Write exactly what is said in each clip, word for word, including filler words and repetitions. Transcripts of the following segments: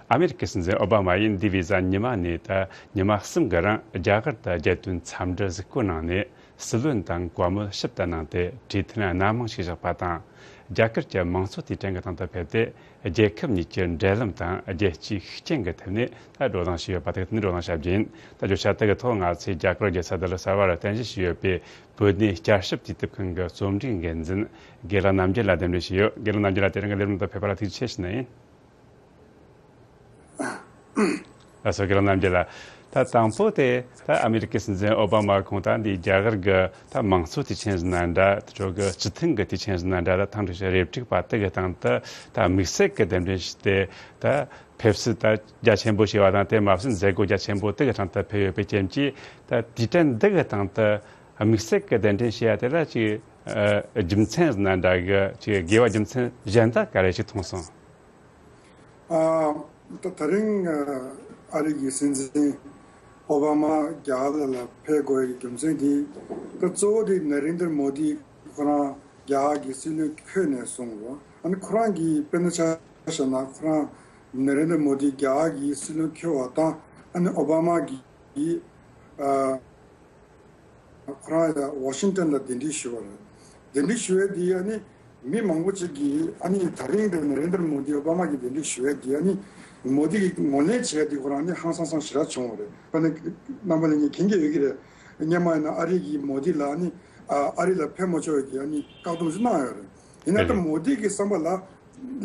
ཨ་མེ་རི་ཀའི་སྲིད་འཛིན་ཨོ་བྷ་མ་ཡིས་འདིའི་བི་ཟ་ཉི་མ་ནས་ད་ཉི་མ་གསུམ་གྱི་རིང་རྒྱ་གར་དུ་རྒྱལ་དོན་འཚམས་འདྲི་གཟིགས་སྐོར་གནང་ནས། སྲིད་བློན་དང་བཀའ་མོལ་ཞིབ་ཏུ་གནང་སྟེ། གྲོས་མཐུན་སྣ་མང་ཞིག་བཞག་པ་དང་། རྒྱ་གར་གྱི་དམངས་གཙོ་དུས་དྲན་གྱི་སྟེང་དུ་ཕེབས་ཏེ། རྒྱལ་ཁབ་གཉིས་ཀྱི་འབྲེལ་ལམ་དང་རྒྱལ་སྤྱིའི་ཤུགས་རྐྱེན་གྱི་ཐད་ནས་ད་བགྲོ་གླེང་ཞུས་ཡོད་པ་དེ་ནི་བགྲོ་གླེང་བྱ་རྒྱུ་ཡིན། ད་བརྗོད་བྱ་དེ་གི་ཐོག་ང་ཚོས་རྒྱ་གར་རྒྱལ་ས་ལྡི་ལི་གསར་པར་རྟེན་གཞི་བྱས་ཡོད་པའི་བོད་གནས་བསྐྱར་ཞིབ་དུས་དེབ་ཁང་གི་རྩོམ་སྒྲིག་འགན་འཛིན་དགེ་ལགས་རྣམ་རྒྱལ་ལགས་གདན་འདྲེན་ཞུས་ཡོད། དགེ་ལགས་རྣམ་རྒྱལ་ལགས། དེ་རིང་གི་ལས་རིམ་དུ་ཕེབས་པ་ལ་ཐུགས་རྗེ་ཆེ་ཞུ་ནི་ཡིན། ལགས་སོ། དགེ་ལགས་རྣམ་རྒྱལ་ལགས། ད་དང་པོ་དེ་ད་ཨ་མེ་རི་ཀའི་སྲིད་འཛིན་ཨོ་བྷ་མ་ཁོང་ད་འདི་རྒྱ་གར་གྱི་ད་དམངས་གཙོ་དུས་ཆེན་ཟེར་ན་འདྲ། དེ་ཚོ་གི་སྤྱི་མཐུན་གྱི་དུས་ཆེན་ཟེར་ན་འདྲ། ད་ཐེངས་འདི་ཞིག་རེ་བསྒྲིགས་པ་དེ་གི་སྟེང་དུ་ད་དམིགས་བསལ་གྱི་གདན་འདྲེན་ཞུས་ཏེ། ད་ཕེབས་བསུ་ད་རྒྱ་ཆེན་པོ་བྱས་པ་དང་། དེ་མ་ཟད་མཛད་སྒོ་རྒྱ་ཆེན་པོ་དེ་གི་སྟེང་དུ་ཕེབས་ཡོད་པའི་རྐྱེན་གྱིས། ད་དུས་དྲན་འདི་གི་སྟེང་དུ་དམིགས་བསལ་གྱི་གདན་འདྲེན་བྱས་ཡ་དེ་ལ་ཅིག་ཨ་རྒྱུ་མཚན་ཟེར་ན་འདྲ་གི། ཅིག་དགོས་པ་རྒྱུ་མཚན་གཞན་དག་ག་རེ་ཞིག་མཐོང་སོང་། ཨ། ད་ད་རིང་ཨ་རི་གི་སྲིད་འཛིན་ཨོ་བྷ་མ་རྒྱ་གར་ལ་ཕེབས་དགོས་ཀྱི་རྒྱུ་མཚན་དེ། ད་གཙོ་བོ་དེ་ནེ་རེན་དར་མོ་དི་ཁོ་རང་རྒྱ་གར་གྱི་སྲིད་བློན་འཁྱུར་ནས་བཟུང་རོ། ཨ་ནི་ཁོ་རང་གི་དཔེར་ན་ཆ་བཞག་ན། ཁོ་རང་ནེ་རེན་དར་མོ་དི་རྒྱ་གར་གྱི་སྲིད་བློན་འཁྱུར་བ་དང་། ཨ་ནི་ཨོ་བྷ་མ་གི་ཨ། ཁོ་རང་ཡང་ཝ་ཤིང་ཏན་ལ་གདན་འདྲེན་ཞུས་པ་རེད། གདན་འདྲེན་ཞུ་བའི་དེ་ཨ་ནི་མི་མང་པོ་ཅིག་གིས། ཨ་ནི་ད་རིང་དེ་ནེ་རེན་དར་མོ་དི་ཨོ་བྷ་མ་གིས་གདན་འདྲེན་ཞུ་བའི་དེ། ཨ་ནི་མོ་དི་གིས་ངོས་ལེན་བྱས་དེ་ཁོ་རང་ནི་ཧང་སང་སང་ཞེ་དྲག་བྱུང་བ་རེད། ཨ་ནི་རྣམ་པ་ལྷན་རྒྱས་མཁྱེན་གྱི་ཡོད་ཀྱི་རེད། སྔོན་མ་ཡིན་ན་ཨ་རི་གིས་མོ་དི་ལ་ཨ་ནི་ཨ་ཨ་རི་ལ་ཕེབས་མ་ཆོག་པའི་གི་ཨ་ནི་བཀག་སྡོམ་ཞིག་གནང་ཡོད་རེད། ཡིན་ན་ད་མོ་དི་གི་བསམ་པ་ལ་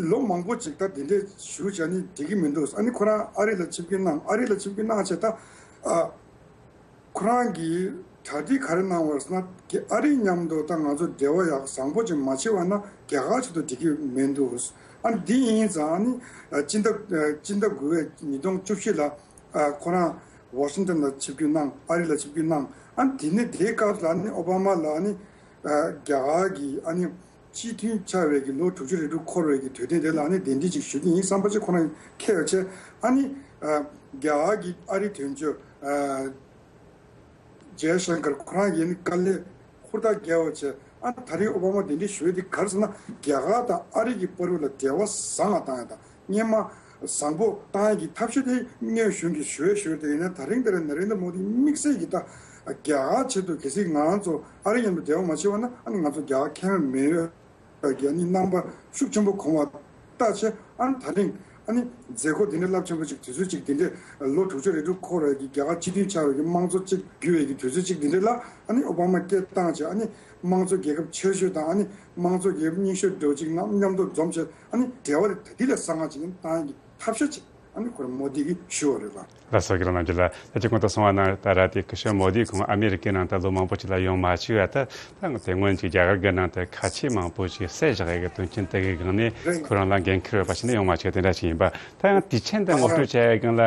ལོ་མང་པོ་ཅིག་ད་གདན་འདྲེན་ཞུ་བྱས་ནི་འགྲིག་གི་མི་འདུག། ཨ་ནི་ཁོ་རང་ཨ་རི་ལ་ཆིབས་བསྒྱུར་གནང་། ཨ་རི་ལ་ཆིབས་བསྒྱུར་གནང་བྱས་ད། ཨ། ཁོ་རང་གིས་གྲ་སྒྲིག་ག་རེ་གནང་བ་རེད་ཟེར་ན། ཨ་རི་མཉམ་དུ་ད་ང་ཚོ་འབྲེལ་བ་ཡག་བཟང་པོ་ཅིག་མ་བྱས་པ་ན་རྒྱ་གར་ཆེད་དུ་འགྲིག་གི་མི་འདུག། ཨ་ནི་འདི་ཡིན་ཙང་། ཨ་ནི་སྤྱི་ཟླ་སྤྱི་ཟླ་དགུ་པའི་ཉིས་སྟོང་བཅུ་བཞི་ལ་ཁོ་རང་ཝ་ཤིང་ཏན་ལ་ཆིབས་བསྒྱུར་གནང་། ཨ་རི་ལ་ཆིབས་བསྒྱུར་གནང་། ཨ་ནི་དེ་ནས་དེའི་སྐབས་ལ་ཨ་ནི་ཨོ་བྷ་མ་ལ་ཨ་ནི་རྒྱ་གར་གྱི་ཨ་ནི་སྤྱི་མཐུན་ཆགས་པའི་གི་ལོ་དྲུག་ཅུ་རེ་དྲུག་འཁོར་བའི་གི་དུས་སྟོན་དེ་ལ་ཨ་ནི་གདན་འདྲེན་ཅིག་ཞུ་གི་ཡིན་བསམ་པ་ཅིག་ཁོ་རང་འཁྱེར་ཡོད་བྱས། ཨ་ནི་རྒྱ་གར་གྱི་ཨ་རིའི་དོན་གཅོད་ཇེ་ཤང་ཀར་ཁོ་རང་གིས་ནི་དཀའ་ལས་ཧུར་ཐག་བརྒྱབ་པ་བྱས། ཨ་ད་རེས་ཨོ་བྷ་མ་གདན་འདྲེན་ཞུ་ཡས་དེ་ག་རེ་ཟེར་ན། རྒྱ་གར་དང་ཨ་རི་གི་བར་ལ་འབྲེལ་བ་བཟང་ང་བཏང་ཡ་དང་། སྔོན་མ་བཟང་པོ་བཏང་ཡ་གི་ཐབས་ཤེས་དེ་སྔོན་གཞུང་གིས་ཞུ་ཡས་ཞུ་ཡས་དེ། ཡིན་ན་ད་རིང་དེ་རིང་ནེ་རེན་དྲ་མོ་དི་དམིགས་བསལ་གྱིས་ད་རྒྱ་གར་ཆེད་དུ། གལ་སྲིད་ང་ཚོ་ཨ་རི་མཉམ་དུ་འབྲེལ་བ་མ་བྱས་པ་ན། ཨ་ནི་ང་ཚོ་རྒྱ་གར་ཁེ་ཕན་མེད་པའི་གི་ཨ་ནི་རྣམ་པ་ཤུགས་ཆེན་པོ་གོང་བ་ལྟ་བྱས། ཨ་ནི་ད་རིང་ཨ་ནི་མཛད་སྒོ་འདི་འདྲའི་རླབས་ཆེན་པོ་ཅིག། དུས་ཚོད་ཅིག་འདི་འདྲའི་ལོ་དྲུག་ཅུ་རེ་དྲུག་འཁོར་བའི་གི་རྒྱ་གར་སྤྱི་མཐུན་ཆགས་པའི་གི་དམངས་གཙོ་ཅིག་བརྒྱུད་པའི་གི་དུས་ཚོད་ཅིག་འདི་འདྲའི་ལ། ཨ་ནི་ཨོ་བྷ་མ་སྐད་བཏང་བྱས། ཨ་ནི་དམངས་གཙོ་རྒྱལ་ཁབ་ཆེ་ཤོས་དང་། ཨ་ནི་དམངས་གཙོ་རྒྱལ་ཁབ་རྙིང་ཤོས་འདྲ་བོ་ཅིག་རྣམས་མཉམ་དུ་འཛོམས་བྱས། ཨ་ནི་འབྲེལ་བ་དེ་འདི་ལས་བཟང་ང་ཅིག་བཏང་ཡ་གི་ཐབས་ཤེས་ཅིག་ཨ་ནི་ཁོ་རང་མོ་དི་གིས་ཞུ་བ་རེད་ལ། ལགས་སོ། དགེ་ལགས་རྣམ་རྒྱལ་ལགས། ད་ཅི་གོང་དུ་གསུངས་པ་ནང་ལྟར་ར། དེ་སྐུ་ཞབས་མོ་དི་ཁོང་ཨ་མེ་རི་ཀའི་ནང་དུ་ལོ་མང་པོ་ཅིག་ལ་ཡོང་མ་བཅུག་ཡ། ད་ད་དེ་སྔོན་གྱི་རྒྱ་གར་གྱི་ནང་དུ་ཁ་ཆེ་མང་པོ་ཞིག་བསད་བཞག་ཡ་གི་དོན་རྐྱེན་དེ་གི་སྒང་ནས། རེད། ཁོ་རང་ལ་འགན་འཁུར་ཡོད་པ་ཞིག་ནས་ཡོང་མ་བཅུག་དེ་འདྲ་ཞིག་ཡིན་པ། ད་ཡང་དུས་ཆེན་དུ་ངོ་སྤྲོད་བྱ་ཡ་སྒང་ལ།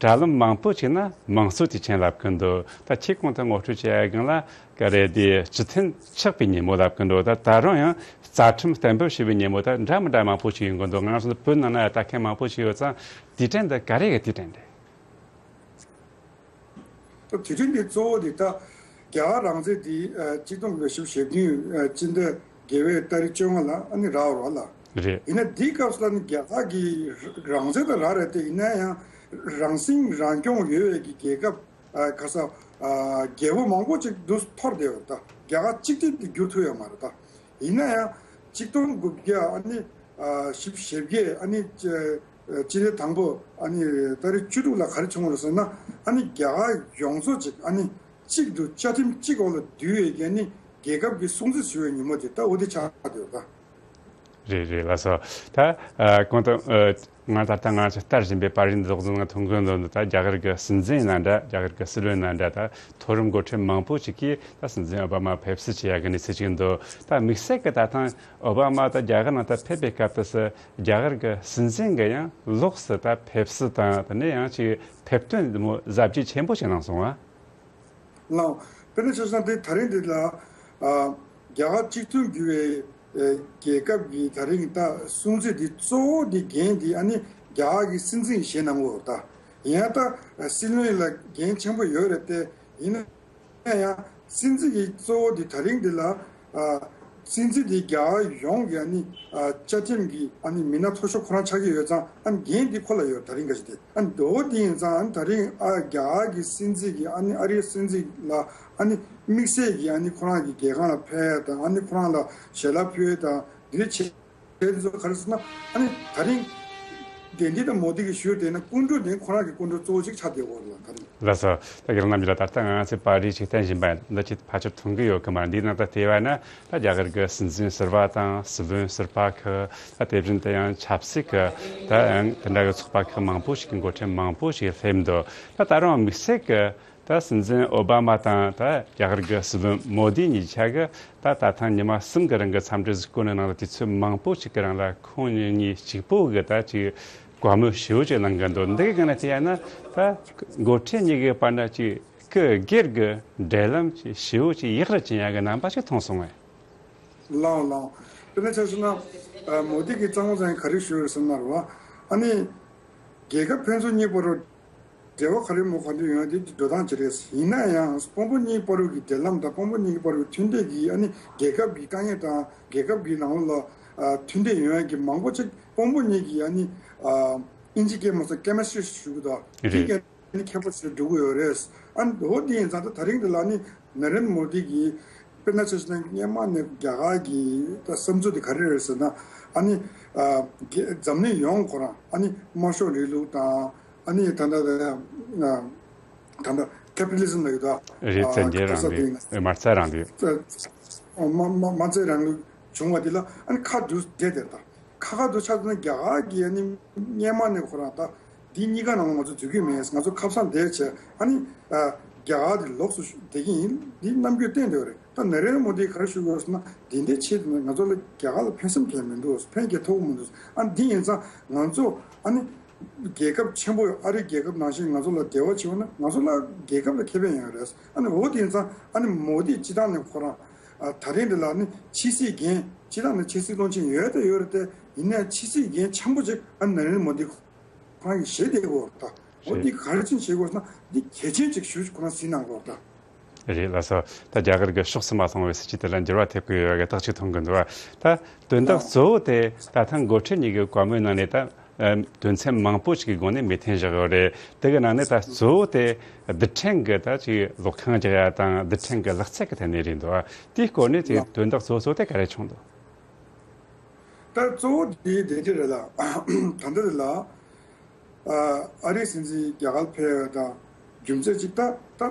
དྲ་ལམ་མང་པོ་ཅིག་ན་དམངས་གཙོ་དུས་ཆེན་ལབ་ཀྱི་འདུག། ད་ཁྱེད་གོང་དུ་ངོ་སྤྲོད་བྱ་ཡ་སྒང་ལ། ག་རེ་དེ་སྤྱི་མཐུན་ཆགས་པའི་ཉིན་མོ་ལབ་ཀྱི་འདུག། ད་ད་རུང་ཡང་རྩ་ཁྲིམས་གཏན་འབེབས་བྱས་པའི་ཉིན་མོ་ད་འདྲ་མི་འདྲ་མང་པོ་ཞིག་ཡོང་གི་འདུག། ང་ཚོ་བོད་ནང་ན་ལྟ་མཁན་མང་པོ་ཞིག་ཡོད་ཙང་། དུས་དྲན་འདི་ག་རེ་གི་དུས་དྲན་རེད། ད་དུས་དྲན་འདི་གཙོ་བོ་འདི་ད་རྒྱ་གར་རང་བཙན་འདི་ཨ་གཅིག་སྟོང་དགུ་བརྒྱ་བཞི་བཅུ་ཞེ་བདུན་ཨ་སྤྱི་ཟླ་བརྒྱད་པའི་ཏ་རིག་བཅོ་ལྔ་ལ་ཨ་ནི་རག་ཡོད་རེད་ལ། རེད། ཡིན་ན་འདིའི་སྐབས་སུ་ལ་ནི་རྒྱ་གར་གྱི་རང་བཙན་ད་རག་རེད་དེ། ཡིན་ན་ཡང་རང་སྲིད་རང་སྐྱོང་ཡོད་པའི་གི་རྒྱལ་ཁབ། ཨ་ག་ས། ཨ་རྒྱལ་པོ་མང་པོ་ཅིག་འདུག་འཐོར་བསྡད་ཡོད་རེད། ད་རྒྱ་གར་གཅིག་སྒྲིལ་དེ་འགྱུར་ཐུབ་ཡོད་མ་རེད། ད་ཡིན་ན་ཡང་གཅིག་སྟོང་དགུ་བརྒྱ་ཨ་ནི་ཨ་བཞི་བཅུ་ཞེ་བརྒྱད། ཨ་ནི་ཅེ་ཨ་སྤྱི་ཟླ་དང་པོ་ཨ་ནི་ཏ་རིག་བཅུ་དྲུག་ལ་ག་རེ་བྱུང་བ་རེད་ཟེར་ན། ཨ་ནི་རྒྱ་གར་ཡོངས་རྫོགས་ཅིག་ཨ་ནི་གཅིག་ཏུ་བཅའ་ཁྲིམས་གཅིག་འོག་ལ་བསྡུས་པའི་གི་ཨ་ནི་རྒྱལ་ཁབ་ཀྱི་སྲུང་བརྩི་ཞུ་བའི་ཉིན་མོ་དེ་ད་འོ་དེ་ཆགས་བསྡད་ཡོད་ད། རེད་རེད། ལགས་སོ། ད་ཨ་གོང་དུ་ཨ་ང་ད་ལྟ་ང་ཚོས་ལྟ་བཞིན་པའི་པར་རིས་འདི་ཚོ་ང་མཐོང་གི་འདུག། ད་རྒྱ་གར་གྱི་སྲིད་འཛིན་ཡིན་ན་འདྲ། རྒྱ་གར་གྱི་སྲིད་བློན་ཡིན་ན་འདྲ། ད་མཐོ་རིམ་འགོ་ཁྲིད་མང་པོ་ཞིག་གིས་ད་སྲིད་འཛིན་ཨོ་བྷ་མ་ཕེབས་བསུ་བྱེད་ཡ་གི་གནས་ཚུལ་ཅིག་འདུག། ད་དམིགས་བསལ་གྱི་ད་ཐེངས་ཨོ་བྷ་མ་ད་རྒྱ་གར་ནང་ད་ཕེབས་པའི་སྐབས་དུས་སུ་རྒྱ་གར་གྱི་སྲིད་འཛིན་གྱིས་ཡང་ལོགས་སུ་ད་ཕེབས་བསུ་དང་། དེ་ནས་ཡང་ཅིག་ཕེབས་སྟོན་འདི་མོ་གཟབ་རྒྱས་ཆེན་པོ་ཞིག་གནང་སོང་ང་། ལགས། དཔེར་ན་ཆ་བཞག་ན་དེ་ད་རིང་འདི་ལ་ཨ་རྒྱ་གར་གཅིག་མཐུན་གྱི་ཨེ་རྒྱལ་ཁབ་ཀྱི་ད་རིང་ད་སྲུང་བརྩི་འདི་གཙོ་བོ་འདི་འགན་འདི་ཨ་ནི་རྒྱ་གར་གྱི་སྲིད་འཛིན་བཞེས་གནང་གི་ཡོད་རེད། ད་ཡིན་ཡང་ད་སྲིད་བློན་ལ་འགན་ཆེན་པོ་ཡོད་རེད་དེ། ཡིན་ན་ཡང་སྲིད་འཛིན་གྱི་གཙོ་བོ་འདི་ད་རིང་འདི་ལ་ཨ་ སྲིད་འཛིན་དེ་རྒྱ་གར་ཡོངས་ཀྱི་ཨ་ནི་ཨ་བཅའ་ཁྲིམས་ཀྱི་ཨ་ནི་མི་སྣ་མཐོ་ཤོས་ཁོ་རང་ཆགས་ཀྱི་ཡོད་ཙང་། ཨ་ནི་འགན་དེ་ཁོ་ལ་ཡོད། ད་རིང་ག་ཞིག་དེ་ཨ་ནི་འོ་དེ་ཡིན་ཙང་། ཨ་ནི་ད་རིང་ཨ་རྒྱ་གར་གྱི་སྲིད་འཛིན་གྱིས་ཨ་ནི་ཨ་རིའི་སྲིད་འཛིན་ལ་ཨ་ནི་དམིགས་བསལ་གྱིས་ཨ་ནི་ཁོ་རང་གི་རྒྱལ་ཁང་ལ་ཕེབས་དང་། ཨ་ནི་ཁོ་རང་ལ་ཞལ་ལག་ཕུལ་དང་འདི་འདྲ་བྱས། དེ་ཚོ་ག་རེ་ཟེར་ན། ཨ་ནི་ད་རིང་དེ་འདི་དང་མོ་དི་གིས་ཞུས་བསྡད་ན་སྐུ་མགྲོན་དེ་ཁོ་རང་གི་སྐུ་མགྲོན་གཙོ་བོ་ཅིག་ཆགས་བསྡད་ཡོད་རེད་ལ། ད་རིང་། ལགས་སོ། ད་རྒན་རྣམ་རྒྱལ་ལགས། ད་ལྟ་ང་ཚོས་པར་རིས་ཅིག་བསྟན་བཞིན་པ་འདི་ཅིག་ཕལ་ཆེར་མཐོང་གི་ཡོད་ཀྱི་མ་རེད། འདིའི་ནང་ད་བལྟས་པ་ན་ད་རྒྱ་གར་གྱི་སྲིད་འཛིན་ཟུར་པ་དང་སྲིད་བློན་ཟུར་པ་ཁག་ད་དེ་བཞིན་དུ་ཡང་ཆབ་སྲིད་ཀྱི་ད་ཡང་དེ་འདྲ་གི་ཚོགས་པ་ཁག་མང་པོ་ཞིག་གི་འགོ་ཁྲིད་མང་པོ་ཞིག་སླེབས་འདུག་ད་ད་རུང་དམིགས་བསལ་གྱི་ད་སྲིད་འཛིན་ཨོ་བྷ་མ་དང་ད་རྒྱ་གར་གྱི་སྲིད་བློན་མོ་དི་གཉིས་ཆ་གི་ད་ད་ཐེངས་ཉི་མ་གསུམ་གྱི་རིང་གི་འཚམས་འདྲི་གཟིགས་སྐོར་ནི་ནང་ལ་དུས་ཚོད་མང་པོ་ཞིག་གི་རིང་ལ་ཁོང་གཉིས་གཅིག་པོ་གི་ད་ཅིག་བཀའ་མོལ་ཞེ་པོ་ཅིག་གནང་གི་འདུག་འདི་གི་སྒང་ནས་བལྟས་ན་ད་འགོ་ཁྲིད་གཉིས་ཀྱི་བར་ན་ཅིག་སྐུ་སྒེར་གྱི་འབྲེལ་ལམ་ཅིག་ཞེ་པོ་ཅིག་ཡག་རུ་ཕྱིན་ཡག་གི་རྣམ་པ་ཞིག་མཐོང་སོང་ངས། ལགས་ལགས། དཔེར་ན་ཆ་བཞག་ན་ཨ་མོ་དི་གིས་གཙང་མ་ཚང་ག་རེ་ཞུས་ཡོད་ཟེར་ན་རེད་བ། ཨ་ནི་རྒྱལ་ཁབ་ཕན་ཚུན་གཉིས་བར་དུ་འབྲེལ་བ་ག་རེ་མོ་ག་འདྲ་ཡོད་དེ་འགྲོ་སྟངས་ཅི་རེད། ཡིན་ན་ཡང་དཔོན་པོ་གཉིས་བར་དུ་གི་འབྲེལ་ལམ་དང་དཔོན་པོ་གཉིས་བར་དུ་མཐུན་འབྲེལ་གྱི་ཨ་ནི་རྒྱལ་ཁབ་ཀྱི་དཀའ་ངལ་དང་རྒྱལ་ཁབ་ཀྱི་ནང་ལོགས་ལ་ཨ་མཐུན་འབྲེལ་ཡོང་ཡག་གི་མང་པོ་ཅིག་དཔོན་པོ་གཉིས་ཀྱིས་ཨ་ནི་ཨ་ཨིན་ཇི་སྐད་མ་སོང་ཀེ་མི་སི་ཊི་རི་ཞུ་གི་འདུག་དེ་རེད། གའི་ནི་ཁྱད་པར་ཞིག་འགྲོ་གི་ཡོད་རེད། ཨ་ནི་འོ་དེ་ཡིན་ཙང་ད་ད་རིང་འདི་ལ་ནི་ན་རེན་དྲ་མོ་དི་གིས་དཔེར་ན་ཆ་བཞག་ན་སྔོན་མ་ནས་རྒྱ་གར་གྱི་ད་བསམ་ཚུལ་དེ་ག་རེ་རེད་ཟེར་ན། ཨ་ནི་ཨ་རྒྱ་འཛམ་གླིང་ཡོངས་ཁོ་རང་ཨ་ནི་དམར་ཤོག་རིང་ལུགས་དང་། ཨ་ནི་ད་ལྟ་ད་ད་ལྟ་ཀེ་པི་ཊ་ལི་ཟམ་ལབ་ཡོད་དོ། རེད། ཨ་བཙན་རྒྱལ་ག་ས་རིང་དེ་ལུགས། མ་རྩ་རིང་ལུགས། ཨ་མ་མ་མ་རྩའི་རིང་ལུགས་བྱུང་བ་དེ་ལ་ཨ་ནི་ཁ་བསྡུར་བསྡད་དེ་ད། ཁ་ཁ་བསྡུར་ཆགས་ན་རྒྱ་གར་གྱི་ཨ་ནི་སྔོན་མ་ནས་ཁོ་རང་ད་འདི་གཉིས་ཀ་ནང་ལ་ང་ཚོ་འཛུལ་གྱི་མེད། ང་ཚོ་ཁ་སང་བསྡད་བྱས་ཨ་ནི་ཨ་རྒྱ་གར་དེ་ལོགས་སུ་བསྡད་ཀྱི་ཡིན། འདི་རྣམ་འགྱུར་བསྟན་བསྡད་པ་རེད། ད་ན་རེན་དྲ་མོ་དིས་ག་རེ་ཞུ་དགོས་ཟེར་ན། འདི་འདྲའི་ཆེད་དུ་ང་ཚོ་ལ་རྒྱ་གར་ལ་ཕན་སེམས་གང་ཡང་མི་འདུག་ཕན་སྐྱེད་ཐོགས་མི་འདུག་ཨ་འདི་ཡིན་ཙང་ང་ཚོ་ཨ་ནི་རྒྱལ་ཁབ་ཆེན་པོ་ཨ་རི་རྒྱལ་ཁབ་ནང་བཞིན་ང་ཚོ་ལ་འབྲེལ་བ་བྱེད་པ་ན་ང་ཚོ་ལ་རྒྱལ་ཁབ་ལ་ཁེ་ཕན་ཡོད་རེད། ཨ་ནི་འོ་དེ་ཡིན་ཙང་ཨ་ནི་མོ་དི་སྤྱི་བཏང་ནས་ཁོ་རང་ཨ་ད་རིང་འདི་ལ་ནི་ཕྱི་སྲིད་འགན་སྤྱི་བཏང་ནས་ཕྱི་སྲིད་བློན་ཆེན་ཡོད་དང་ཡོད་རེད་དེ། ཡིན་ནའི་ཕྱི་སྲིད་འགན་ཆེན་པོ་ཅིག་ཨ་ནི་ན་རེན་དྲ་མོ་དི་ཁོ་རང་གིས་བཞེས་བསྡད་ཡོད་རེད་ད། འོ་རེད། འདི་ག་རེ་བྱས་བཞེས་དགོས་ཟེར་ན་འདི་གལ་ཆེན་ཅིག་ཞུ་ཁོ་རང་གཟིགས་གནང་དགོས་རེད་ད། རེད་ལགས་སོ། ད་རྒྱ་གར་གྱི་ཕྱོགས་སུ་མ་སོང་བའི་སྲིད་ཇུས་དེ་ལ་འགྱུར་བ་ཐེབས་ཀྱི་ཡོད་པའི་རྟགས་ཅིག་མཐོང་གི་འདུག་ད་དོན་དག་གཙོ་བོ་དེ་ད་ཐེངས་འགོ་ཁྲིད་གཉིས་ཀྱི་བཀའ་མོལ་ནང་ནས་ད་ཨ་དོན་ཚན་མང་པོ་ཞིག་གི་སྒང་ནས་མོས་མཐུན་བཞག་ཡོད་རེད། དེ་གི་ནང་ནས་ད་གཙོ་བོ་དེ་རྡུལ་ཕྲན་གྱི་ད་ཅིག་གློག་ཁང་རྒྱག་ཡ་དང་རྡུལ་ཕྲན་གྱི་ལག་རྩལ་གྱི་ཐད་ནས་རེད་འདུག་དེའི་སྐོར་ནས་ཅིག་དོན་དག་གཙོ་བོ་གཙོ་བོ་དེ་ག་རེ་བྱུང་འདུག་ད་གཙོ་བོ་དེ་དེ་འདྲ་རེད་ལ། ད་ལྟ་དེ་ལ་ཨ་ཨ་རིའི་སྲིད་འཛིན་རྒྱ་གར་ཕེབས་ཡ་དང་རྒྱུ་མཚན་གཅིག་ད་ད་ཨ་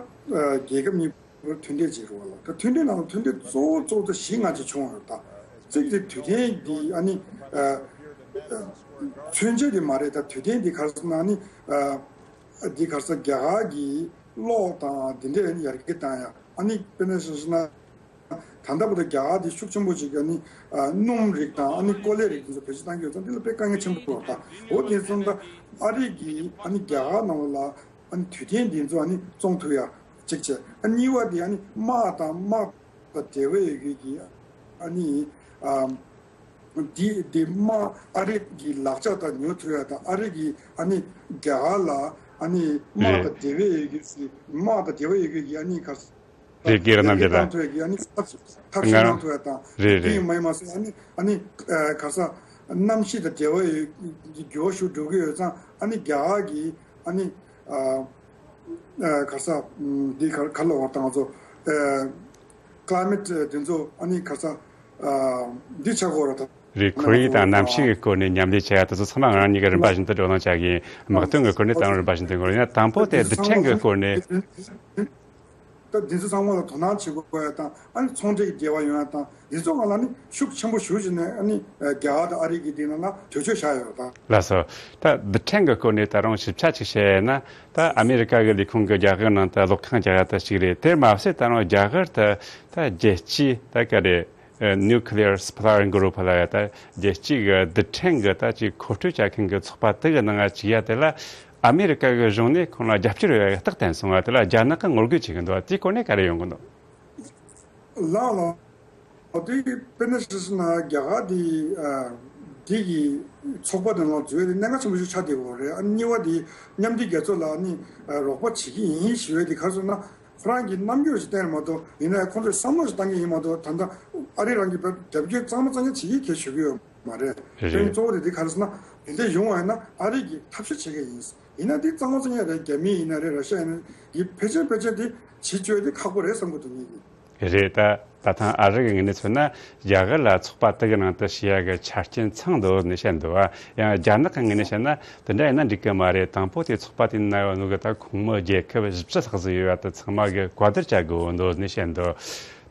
རྒྱལ་ཁབ་གཉིས་བར་མཐུན་འབྲེལ་བྱེད་རོགས་ལ། ད་མཐུན་འབྲེལ་ནང་ལ་མཐུན་འབྲེལ་གཙོ་བོ་གཙོ་བོ་ད་བཞི་ལྔ་ཅིག་བྱུང་བ་རེད་ད། གཅིག་དེ་དུས་མཐུན་འདི་ཨ་ནི་ཨ་ཨ་མཚོན་བྱེད་དེ་མ་རེད། ད་དུས་མཐུན་འདི་ག་རེ་ཟེར་ན་ཨ་ནི་ཨ་འདི་ག་རེ་ཟེར་རྒྱ་གར་གྱི་གློག་དང་འདི་འདྲའི་ཡར་རྒྱས་བཏང་ཡ། ཨ་ནི་དཔེར་ན་ཆ་བཞག་ན། ད་ལྟ་བར་དུ་རྒྱ་གར་དེ་ཤུགས་ཆེན་པོ་ཅིག་གིས་ནི་ཨ་སྣུམ་རིགས་དང་ཨ་ནི་ཀོ་ལའི་རིགས་དེ་ཚོ་བེད་སྤྱོད་བཏང་གི་ཡོད་ཙང་། འདི་ལ་དཔེ་དཀའ་ངལ་ཆེན་པོ་འདུག་ད། འོ་དེ་ཙང་ད་ཨ་རི་གིས་ཨ་ནི་རྒྱ་གར་ནང་ལ་ཨ་ནི་དུས་མཐུན་འདི་ཚོ་ཨ་ནི་བཙོང་ཐུབ་ཡ་གཅིག་བྱས། ཨ་གཉིས་པ་དེ་ཨ་ནི་དམག་དང་དམག་དང་འབྲེལ་བ་ཡོད་རྒྱུ་གི་ཨ་ནི་ཨ་འདི་འདི་དམག་ཨ་རི་གི་ལག་ཆ་དང་ཉོ་ཐུབ་ཡ་དང་། ཨ་རི་གིས་ཨ་ནི་རྒྱ་གར་ལ་ཨ་ནི་དམག་རེད། དང་འབྲེལ་བ་ཡོད་རྒྱུ་ཞིག་དམག་དང་འབྲེལ་བ་ཡོད་རྒྱུ་གི་ཨ་ནི་ག་རེ་རེད། རྒྱལ་རབས་རྣམ་རྒྱལ་ལགས། བཏང་ཐུབ་ཡ་གི་ཨ་ནི་ཐབས་ཐབས་ཤེས་ང་གནང་ཐུབ་ཡ་དང་། རེད་དེ་རེད། ཡིན་མ་ཡིན་མ་ཟད་ཨ་ནི་ཨ་ནི་ཨ་ག་ས་གནམ་གཤིས་དང་འབྲེལ་བ་ཡོད་འགྱུར་བ་ཤུགས་འགྲོ་གི་ཡོད་ཙང་། ཨ་ནི་རྒྱ་གར་གྱི་ཨ་ནི་ཨ་ཨ་ག་ས་འདི་ག་ག་ལ་བར་དང་ཚོ་ཨ་ཀླའི་མེཊ་དེ་ཚོ་ཨ་ནི་ག་ས་ཨ་འདི་ཆགས་ཀྱི་ཡོད་རེད་ད། རེད། ཁོར་ཡུག་དང་གནམ་གཤིས་ཀྱི་སྐོར་ནས་མཉམ་ལས་བྱེད་ཡ་དེ་ཚོ་ཚང་མ་ང་རང་གཉིས་ཀ་རིམ་པ་བཞིན་དུ་བགྲོ་གླེང་བྱ་གི་ཡིན། དམག་དོན་གྱི་སྐོར་ནས་ད་རུང་རིམ་པ་བཞིན་དུ་འགོ་ཡིན་ན། དང་པོ་དེ་རྡུལ་ཕྲན་གྱི་སྐོར་ནས། ད་འདི་ཚོ་ཚང་མ་ལ་དོ་སྣང་བྱེད་དགོས་ཡ་དང་། ཨ་ནི་ཚོང་འབྲེལ་གྱི་འབྲེལ་བ་ཡོང་ཡ་དང་། འདི་ཚོ་སྒང་ལ་ནི་ཤུགས་ཆེན་པོ་ཞེ་པོ་ཅིག་ནས་ཨ་ནི་རྒྱ་གར་དང་ཨ་རི་གི་འདི་ནང་ལ་གྲོས་ཆོད་བཞག་ཡོད་རེད་ད། ལགས་སོ། ད་རྡུལ་ཕྲན་གྱི་སྐོར་ནས་ད་རུང་ཞིབ་ཆ་ཅིག་བཤད་ཡ་ན། ད་ཨ་མེ་རི་ཀ་གི་ལས་ཁུངས་ཀྱིས་རྒྱ་གར་ནང་དུ་གློག་ཁང་རྒྱག་ཡ་ད་ཅིག་རེད། དེར་མ་ཟད་ད་རུང་རྒྱ་གར་དུ་ད་རྒྱལ་སྤྱིའི་ད་ག་རེ་ཨ་Nuclear Supplier Group ལབ་ཡ་ད་རྒྱལ་སྤྱིའི་རྡུལ་ཕྲན་གྱི་ད་ཅིག་མཁོ་སྤྲོད་བྱེད་མཁན་གྱི་ཚོགས་པ་དེ་གི་ནང་ང་ཅིག་ཡ་དེ་ལ་ཨ་མེ་རི་ཀ་གི་གཞུང་ནས་ཁོང་ལ་རྒྱབ་སྐྱོར་ཡོད་ཡ་རྟགས་བསྟན་སོང་བ་དེ་ལ་རྒྱ་ནག་གིས་ངོ་རྒོལ་བྱེད་ཀྱི་འདུག་བ། དེའི་སྐོར་ནས་ག་རེ་ཡོང་གི་འདུག་ལགས་ལགས། དེ་དཔེར་ན་ཆ་བཞག་ན་རྒྱ་གར་དེ་ཨ་དེ་གི་ཚོགས་པ་དེ་ནང་འཛུལ་ཡ་དེ་གནད་འགག་ཆེན་པོ་ཞིག་ཆགས་བསྡད་ཡོད་རེད། ཨ་གཉིས་པ་དེ་མཉམ་འབྲེལ་རྒྱལ་ཚོགས་ལ་ནི་ཨ་རོགས་པ་བྱེད་ཀྱི་ཡིན་ཞུ་ཡ་དེ་ག་རེ་ཟེར་ན། ཁོ་རང་གི་རྣམ་འགྱུར་ཞིག་བསྟན་མ་གཏོགས། ཡིན་ན་ཡང་ཁོང་ཚོས་བསམ་བློ་ཞིག་བཏང་གི་ཡིན་མ་གཏོགས། ད་ལྟ་ཨ་རི་རང་གི་རྒྱབ་སྐྱོར་གཙང་མ་གཙང་རྐྱང་བྱེད་ཀྱི་གལ་ཞུ་གི་ཡོད་མ་རེད། རེད། དཔེ་གཙོ་བོ་དེ་དེ་ག་རེ་ཟེར་ན། དེ་འདྲ་ཡོང་བ་ཡིན་ན་ཨ་རི་གིས་ཐབས་ཤེས་བྱེད་ཀྱི་ཡིན། ཡིན་ན་དེ་གཙང་མ་གཙང་རྐྱང་རེད། རྒྱ་མི་ཡིན་ན་རེད། ར་ཤ་ཡིན་ན་རེད། ཕལ་ཆེར་ཕལ་ཆེར་དེ་བྱེད་བཅུག་དེ་ཁག་པོ་རེད་བསམ་གྱི་འདུག་ངེད་ཀྱིས། རེད། ད་ད་ཐེངས་ཨ་རི་གི་ངོས་ནས་མཚོན་ན། རྒྱ་གར་ལ་ཚོགས་པ་དེ་གི་ནང་དུ་ཞུགས་ཡ་གི་ཆ་རྐྱེན་ཚང་འདུག་ནས་བཤད་འདུག་བ། ཡང་རྒྱ་ནག་གི་ངོས་ནས་བཤད་ན་དེ་འདྲ་ཡིན་ན་འགྲིག་གི་མ་རེད། དང་པོ་དེ་ཚོགས་པ་དེའི་ནང་ཡོད་ནོ་གི་ད་ཁོངས་མི་རྒྱལ་ཁབ་བཞི་བཅུ་ལྷག་ཙམ་ཡོད་པ་དེ་ཚང་མ་གི་གོ་བསྡུར་བྱ་དགོས་འདུག་ནས་བཤད་འདུག་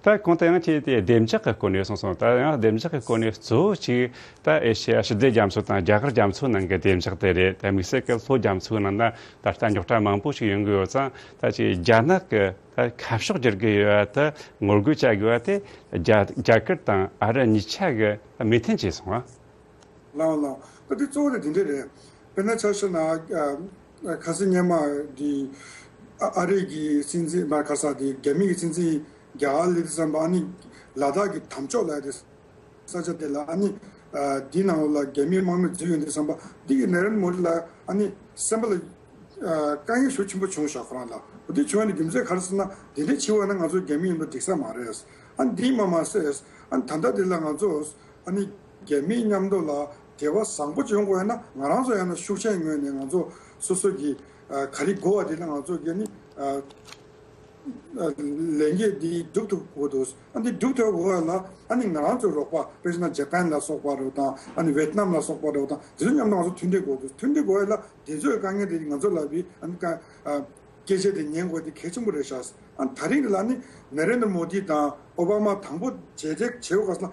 ད་གོང་དུ་ཡང་ཁྱེད་དེ་བདེ་འཇགས་ཀྱི་སྐོར་ནས་གསུངས་སོང་། ད་ཡང་བདེ་འཇགས་ཀྱི་སྐོར་ནས་གཙོ་བོ་གཅིག་ད་ཨེ་ཤེ་ཡ་ཞི་བདེ་རྒྱ་མཚོ་དང་རྒྱ་གར་རྒྱ་མཚོ་ནང་གི་བདེ་འཇགས་དེ་རེད། ད་དམིགས་བསལ་གྱི་ལྷོ་རྒྱ་མཚོའི་ནང་ན་ད་ལྟ་རྙོག་དྲ་མང་པོ་ཞིག་ཡོང་གི་ཡོད་ཙང་། ད་ཅིག་རྒྱ་ནག་གི་ད་ཁ་ཕྱོགས་བསྒྱུར་གི་ཡོད་པ་དེ་ངོ་རྒོལ་བྱ་དགོས་པ་དེ་རྒྱ་རྒྱ་གར་དང་ཨ་རི་གཉིས་ཆ་གི་མོས་མཐུན་བྱས་སོང་ང་། ལགས་ལགས། ད་དེ་གཙོ་བོ་དེ་དེ་འདྲ་རེད། དཔེར་ན་ཆ་བཞག་ན། ཨ་ཨ་ཁ་སང་སྔོན་མ་དེ་ཨ་ཨ་རི་གི་སྲིད་འཛིན་མ་ཁ་ས་དེ་རྒྱ་མི་གི་སྲིད་འཛིན་རྒྱ་གར་སླེབས་དུས་ཙམ་པ། ཨ་ནི་ལ་དྭགས་ཀྱི་དམ་ཕྱོགས་ལ་དེ་ས་ཆ་དེ་ལ། ཨ་ནི་ཨ་དེའི་ནང་ལ་རྒྱ་མིའི་དམག་མི་འཛུལ་ཡོང་དུས་ཙམ་པ། འདི་གི་ནེ་རེན་མོ་དི་ལ་ཨ་ནི་སེམས་པ་ལ་ཨ་དཀའ་ངལ་ཤུགས་ཆེན་པོ་བྱུང་ཤག་ཁོ་རང་ལ། འོ་དེ་བྱུང་བའི་རྒྱུ་མཚན་ག་རེ་ཟེར་ན། དེ་འདྲ་བྱེད་པ་ན་ང་ཚོ་རྒྱ་མི་མཉམ་དུ་འགྲིག་ས་མ་རེད། ཨ་ནི་དེ་མ་མ་ཟད། ཨ་ནི་ད་ལྟ་འདི་ལ་ང་ཚོ་ཨ་ནི་རྒྱ་མི་མཉམ་དུ་ལ་འབྲེལ་བ་བཟང་པོ་ཅིག་ཡོང་དགོས་ཡོད་ན། ང་རང་ཚོ་ཡང་ན་ཤུགས་ཆེན་ངོས་ནས་ང་ཚོ་སོ་སོ་གི་ཨ་ག་རེ་དགོས་པ་དེ་ལ་ང་ཚོ་གི་ཨ་ནི་ཨ་ལས་འགན་འདི་སྒྲུབ་ཐུབ་དགོས་འདུག་ཨ་འདི་སྒྲུབ་ཐུབ་དགོས་ལ། ཨ་ནི་ང་རང་ཚོའི་རོགས་པ། དཔེར་ན་ཇ་པན་ལ་སོགས་པ་རེད་དང་། ཨ་ནི་ཝེ་ཏི་ནམ་ལ་སོགས་པ་རེད་དང་། དེ་ཚོ་མཉམ་དུ་ང་ཚོ་མཐུན་འབྲེལ་དགོས་འདུག་མཐུན་འབྲེལ་དགོས་ལ། དེ་ཚོའི་དཀའ་ངལ་དེ་ང་ཚོ་ལ་བི་ཨ་ནི་དཀའ་ཨ་སྐད་ཆ་དེ་ཉན་དགོས་དེ་གལ་ཆེན་པོ་རེད་ཤག་ཨ་ནི་ད་རིང་ལ་ནི་ནེ་རེན་དྲ་མོ་དི་དང་ཨོ་བྷ་མ་དང་པོ་མཇལ་འཕྲད་བྱེད་དགོས་ལ།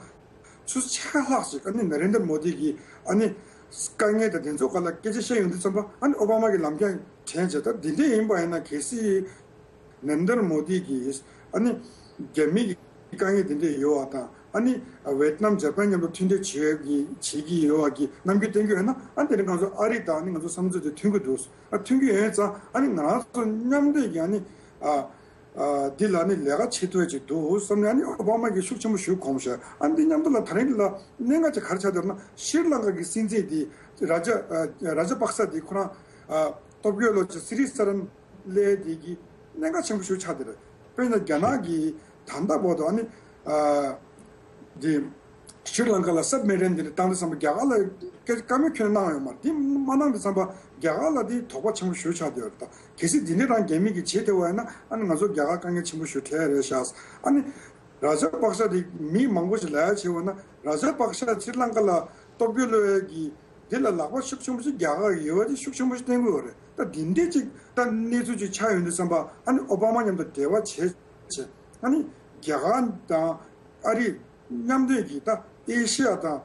ཆུ་ཚོད་ཕྱེད་ཀ་ལྷག་ཅིག་ཨ་ནི་ནེ་རེན་དྲ་མོ་དི་གི་ཨ་ནི་དཀའ་ངལ་དང་དེ་ཚོ་སྒང་ལ་སྐད་ཆ་བཤད་ཡོང་དུས་ཙམ་པ། ཨ་ནི་ཨོ་བྷ་མ་གི་ལམ་རྐྱང་དྲན་བྱས། ད་འདི་འདྲ་ཡིན་པ་ཡིན་ན་གལ་སྲིད་ནན་དར་མོ་དི་གིས་ཨ་ནི་རྒྱ་མི་གི་དཀའ་ངལ་འདི་འདྲ་ཡོད་པ་དང་། ཨ་ནི་ཝེ་ཏི་ནམ་ཇ་པན་མཉམ་དུ་མཐུན་འབྲེལ་བྱེད་ཀྱི་བྱེད་ཀྱི་ཡོད་པ་གི་རྣམ་འགྱུར་བསྟན་གྱི་ཡོད་ན། ཨ་ནི་དེ་རིང་ང་ཚོ་ཨ་རི་དང་ཨ་ནི་ང་ཚོ་བསམ་ཚུལ་དེ་མཐུན་གྱི་འདུག་ཨ་མཐུན་གྱི་ཡོད་ཙང་། ཨ་ནི་ང་རང་ཚོ་མཉམ་འབྲེལ་གྱི་ཨ་ནི་ཨ། ཨ་འདི་ལ་ནི་ལས་ཀ་བྱེད་ཐུབ་ཅིག་འདུག་བསམ་ནས། ཨ་ནི་ཨོ་བྷ་མ་གིས་ཤུགས་ཆེན་པོ་ཞིག་སྒོམ་ཤག་ཨ་འདི་མཉམ་དུ་ལ་ད་རིང་འདི་ལ་གནད་འགག་ཅིག་ག་རེ་ཆགས་བསྡད་ན། ཤྲི་ལང་ཀ་གི་སྲིད་འཛིན་འདི་ར་ཇ་ཨ་ར་ཇ་པག་ས་འདི་ཁོ་རང་ཨ་སྟོབས་རྒྱལ་ལོ་ཅིག་སི་རི་ས་རན་ལས་འདི་གི་གནད་འགག་ཆེན་པོ་ཞིག་ཆགས་བསྡད་རེད། དཔེར་ན་རྒྱ་ནག་གིས་ད་ལྟ་བར་དུ་ཨ་ནི་ཨ་འདི། ཤྲི་ལང་ཀ་ལ་སབ་མེ་རིན་འདི་འདྲ་བཏང་དུས་ཙམ་པ་རྒྱ་གར་ལ་སྐད་བཀའ་མོལ་ཁྱོན་གནང་ཡོད་མ་རེད། དེ་མ་གནང་དུས་ཙམ་པ་རྒྱ་གར་ལ་དེ་དོགས་པ་ཆེན་པོ་ཞེ་པོ་ཆགས་བསྡད་ཡོད་རེད། ད་གལ་སྲིད་འདི་འདྲ་རང་རྒྱ་མི་གིས་བྱེད་ཐུབ་པ་ཡིན་ན། ཨ་ནི་ང་ཚོ་རྒྱ་གར་དཀའ་ངལ་ཆེན་པོ་ཞེ་པོ་འཕྲད་ཡ་རེད་ཤག་ཨ་ནི་ར་ཇ་པག་ས་དེ་མི་མང་པོ་ཞིག་ལབ་ཡ་བྱས་པ་ན། ར་ཇ་པག་ས་ཤྲི་ལང་ཀ་ལ་སྟོབས་རྒྱལ་ལོ་ཡ་གི་འདི་ལ་ལག་པ་ཤུགས་ཆེན་པོ་ཞིག་རྒྱ་གར་ཡོད་པ་དེ་ཤུགས་ཆེན་པོ་ཞིག་བསྟན་གྱི་ཡོད་རེད། ད་འདི་འདྲའི་ཅིག་ད་གནས་ཚུལ་ཅིག་ཆགས་ཡོང་དུས་ཙམ་པ། ཨ་ནི་ཨོ་བྷ་མ་མཉམ་དུ་འབྲེལ་བ་བྱས་བྱས། ཨ་ནི་རྒྱ་གར་དང་ཨ་རི་མཉམ་འབྲེལ་གྱིས་ད་ཨེ་ཤེ་ཡ་དང་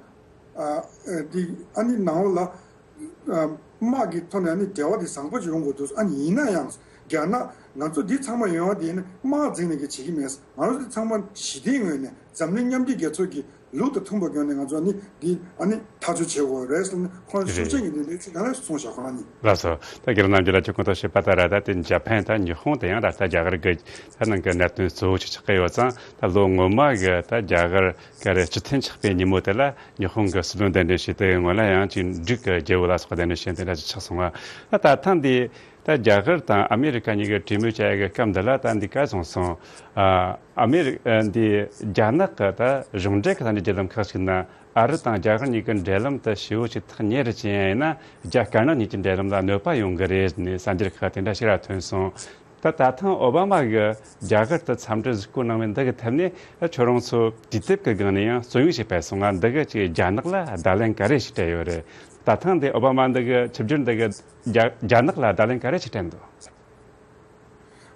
ཨ་ཨ་འདི་ཨ་ནི་ནང་ལོགས་ལ་ཨ་དམག་གི་ཐོག་ནས་ཨ་ནི་འབྲེལ་བ་དེ་བཟང་པོ་ཅིག་ཡོང་དགོས་འདུག་ཨ་ནི་ཡིན་ན་ཡང་རྒྱ་ནག་ང་ཚོ་འདི་ཚང་མ་ཡོང་བ་དེ་ནི་དམག་འཛིང་ནས་ཀྱི་བྱེད་ཀྱི་མེད། ང་ཚོ་འདི་ཚང་མ་ཞི་བདེའི་ངོས་ནས་འཛམ་གླིང་མཉམ་འབྲེལ་རྒྱལ་ཚོགས་ཀྱི་ལུགས་དང་མཐུན་པ་སྒོ་ནས་ང་ཚོ་ནི་འདི་ཨ་ནི་ཐག་གཅོད་བྱེད་དགོས་རེད་ཟེར་ནས་ཁོང་ཤུགས་རྐྱེན་གྱིས་འདི་འདྲའི་ཚིག་ག་ནས་གསུངས་བཞག་ཁོ་རང་ནི། ལགས་སོ། ད་རྒན་རྣམ་རྒྱལ་ལགས་ཀྱིས་གོང་དུ་བཤད་པ་ལྟར། ད་དེ་འཇར་པན་དང་ཉི་ཧོང་དེ་ཡང་ད་ལྟ་རྒྱ་གར་གྱི་ད་ནང་གི་གནད་དོན་གཙོ་བོ་ཅིག་ཆགས་ཀྱི་ཡོད་ཙང་། ད་ལོ་སྔོན་མ་གི་ད་རྒྱ་གར་ག་རེ་སྤྱི་མཐུན་ཆགས་པའི་ཉིན་མོ་དེ་ལ་ཉི་ཧོང་གི་སྲིད་བློན་གདན་འདྲེན་བྱས་ཏེ། སྔོན་ལ་ཡང་ཅིག་འབྲུག་གི་རྒྱལ་པོ་ལ་སོགས་གདན་འདྲེན་བྱས་དེ་འདྲ་ཅིག་ཆགས་སོང་བ། ད་ད་ཐེངས་འདི་ད་རྒྱ་གར་དང་ཨ་མེ་རི་ཁ་གཉིས་ཀྱིས་གྲོས་མོལ་བྱ་ཡག་གི་སྐབས་འདི་ལ་ད་འདི་ག་སོང་སོང་། ཨ་ཨ་མེ་རི་ཨ་འདི་རྒྱ་ནག་གི་ད་གཞུང་འབྲེལ་གྱི་ས་གནས་བརྒྱུད་ལམ་ཁག་ཅིག་ན། ཨ་རི་དང་རྒྱ་གར་གཉིས་ཀྱི་འབྲེལ་ལམ་དེ་ཞེ་པོ་ཅིག་ཐག་ཉེ་རུ་ཕྱིན་ཡ་ཡིན་ན། རྒྱ་དཀར་ནག་གཉིས་ཀྱི་འབྲེལ་ལམ་ལ་གནོད་པ་ཡོང་གི་རེད་ནས་གསར་འགྱུར་ཁག་དེ་འདྲ་ཞིག་ལ་ཐོན་སོང་། ད་ད་ཐེངས་ཨོ་བྷ་མ་གིས་རྒྱ་གར་དུ་འཚམས་འདྲི་གཟིགས་སྐོར་གནང་བའི་འདི་གི་ཐད་ནས། ཁྱོད་རང་ཚོ་དུས་དེབ་ཀྱི་སྒང་ནས་ཡང་རྩོམ་ཡིག་ཞིག་སྤེལ་སོང་ང་། འདི་གི་ཅིག་རྒྱ་ནག་ལ་བརྡ་ལན་ག་རེ་ཞིག་སྤྲད་ཡོད་རེད། ད་ཐེངས་འདི་ཨོ་བྷ་མ་འདི་གི་ཆིབས་བསྒྱུར་འདི་གི་རྒྱ་རྒྱ་ནག་ལ་བརྡ་ལན་ག་རེ་ཞིག་སྤྲད་འདུག་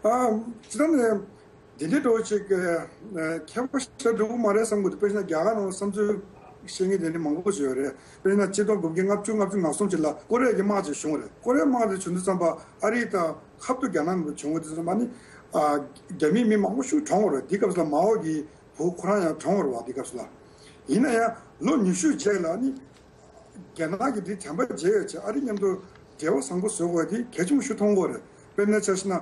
ཨ་ཅི་ད་ནས། དེ་འདྲའི་འགྲོ་ཅིག་ཁྱད་པར་ཞེ་དྲག་འགྲོ་གི་མ་རེད་བསམ་གི་འདུག་དཔེར་ན་རྒྱ་གར་ནང་བསམ་ཚུལ་བཤད་མཁན་དེ་འདྲ་མང་པོ་ཞིག་ཡོད་རེད། དཔེར་ན་ཆིག་སྟོང་དགུ་བརྒྱ་ལྔ་བཅུ་ང་གསུམ་ལ་ཀོ་རི་ཡ་གི་དམག་ཅིག་བྱུང་བ་རེད། ཀོ་རི་ཡ་དམག་དེ་བྱུང་དུས་ཙམ་པ་ཨ་རི་དང་ཁ་ཐུག་རྒྱ་ནག་ནང་བྱུང་བ་དུས་ཙམ་པ་ནི། ཨ་རྒྱ་མིའི་མི་མང་པོ་ཞིག་གྲོངས་པ་རེད། དེ་སྐབས་སུ་ལ་མའོ་གི་བུ་ཁོ་རང་ཡང་གྲོངས་པ་རེད་བ། དེ་སྐབས་སུ་ལ། ཡིན་ན་ཡང་ལོ་ཉི་ཤུ་རྗེས་ལ་ནི། རྒྱ་ནག་གིས་དེ་དྲན་པ་བརྗེད་ཡོད་ཅེས། ཨ་རི་མཉམ་དུ་འབྲེལ་བ་བཟང་པོ་བཟོ་དགོས་དེ་གལ་ཆེན་པོ་ཞིག་མཐོང་གི་ཡོད་རེད། དཔེར་ན་ཆ་བཞག་ན་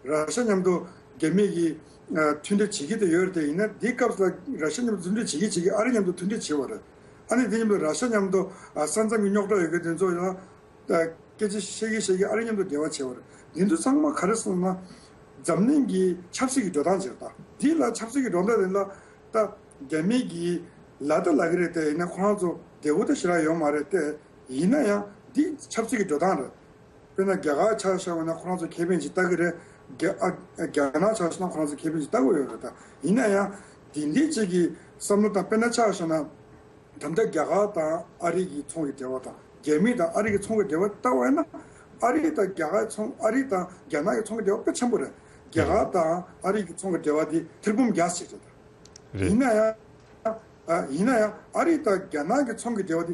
ར་ཤ་མཉམ་དུ་རྒྱ་མི་གིས་ཨ་མཐུན་འབྲེལ་བྱེད་ཀྱི་དེ་ཡོད་རེད། དེ་ཡིན་ན་དེའི་སྐབས་སུ་ར་ཤ་མཉམ་དུ་མཐུན་འབྲེལ་བྱེད་ཀྱི་བྱེད་ཀྱི་ཨ་རི་མཉམ་དུ་མཐུན་འབྲེལ་བྱེད་པ་རེད། ཨ་ནི་དེ་མཉམ་དུ་ར་ཤ་མཉམ་དུ་ཨ་ས་མཚམས་ཀྱི་རྙོག་དྲ་ཡོད་མཁན་དེ་ཚོ་ཡང་ཨ་སྐད་ཆ་བཤད་ཀྱི་བཤད་ཀྱི་ཨ་རི་མཉམ་དུ་འབྲེལ་བ་བྱེད་པ་རེད། དེ་ཚོ་ཚང་མ་ག་རེ་སོང་ན། འཛམ་གླིང་གི་ཆབ་སྲིད་ཀྱི་འགྲོ་སྟངས་ཅིག་རེད་ད། འདི་ལ་ཆབ་སྲིད་ཀྱི་འགྲོ་སྟངས་རེད་ལ། ད་རྒྱ་མི་གིས་ལབ་ད་ལབ་ཀྱི་རེད་དེ། ཡིན་ན་ཁོ་རང་ཚོ་བདེ་བོ་ད་ཞེ་དྲག་ཡོད་མ་རེད་དེ། ཡིན་ན་ཡང་འདི་ཆབ་སྲིད་ཀྱི་འགྲོ་སྟངས་རེད། དཔེར་ན་རྒྱ་གར་ཆ་བཞག་པ་ན་ཁོ་རང་ཚོ་ཁེ་ཕན་ཅིག་ལྟ་གི་རེད། རྒྱ་ཨ་རྒྱ་ནག་ཆ་བཞག་ན་ཁོ་རང་ཚོ་ཁེ་ཕན་ཅིག་ལྟ་གི་ཡོད་རེད་ད། ཡིན་ན་ཡང་འདི་འདྲའི་ཅིག་གི་བསམ་བློ་དང་། དཔེར་ན་ཆ་བཞག་ན། ད་ལྟ་རྒྱ་གར་དང་ཨ་རི་གི་ཚོང་གི་འབྲེལ་བ་དང་། རྒྱ་མི་དང་ཨ་རི་གི་ཚོང་གི་འབྲེལ་བ་ལྟ་བ་ཡིན་ན། ཨ་རི་དང་རྒྱ་གར་ཚོང་། ཨ་རི་དང་རྒྱ་ནག་གི་ཚོང་གི་འབྲེལ་བ་དཔེ་ཆེན་པོ་རེད། རྒྱ་གར་དང་ཨ་རི་གི་ཚོང་གི་འབྲེལ་བ་དེ་ཐེར་འབུམ་བརྒྱ་ཞིག་རེད། རེད། ཡིན་ན་ཡང་། ཨ། ཡིན་ན་ཡང་ཨ་རི་དང་རྒྱ་ནག་གི་ཚོང་གི་འབྲེལ་བ་དེ་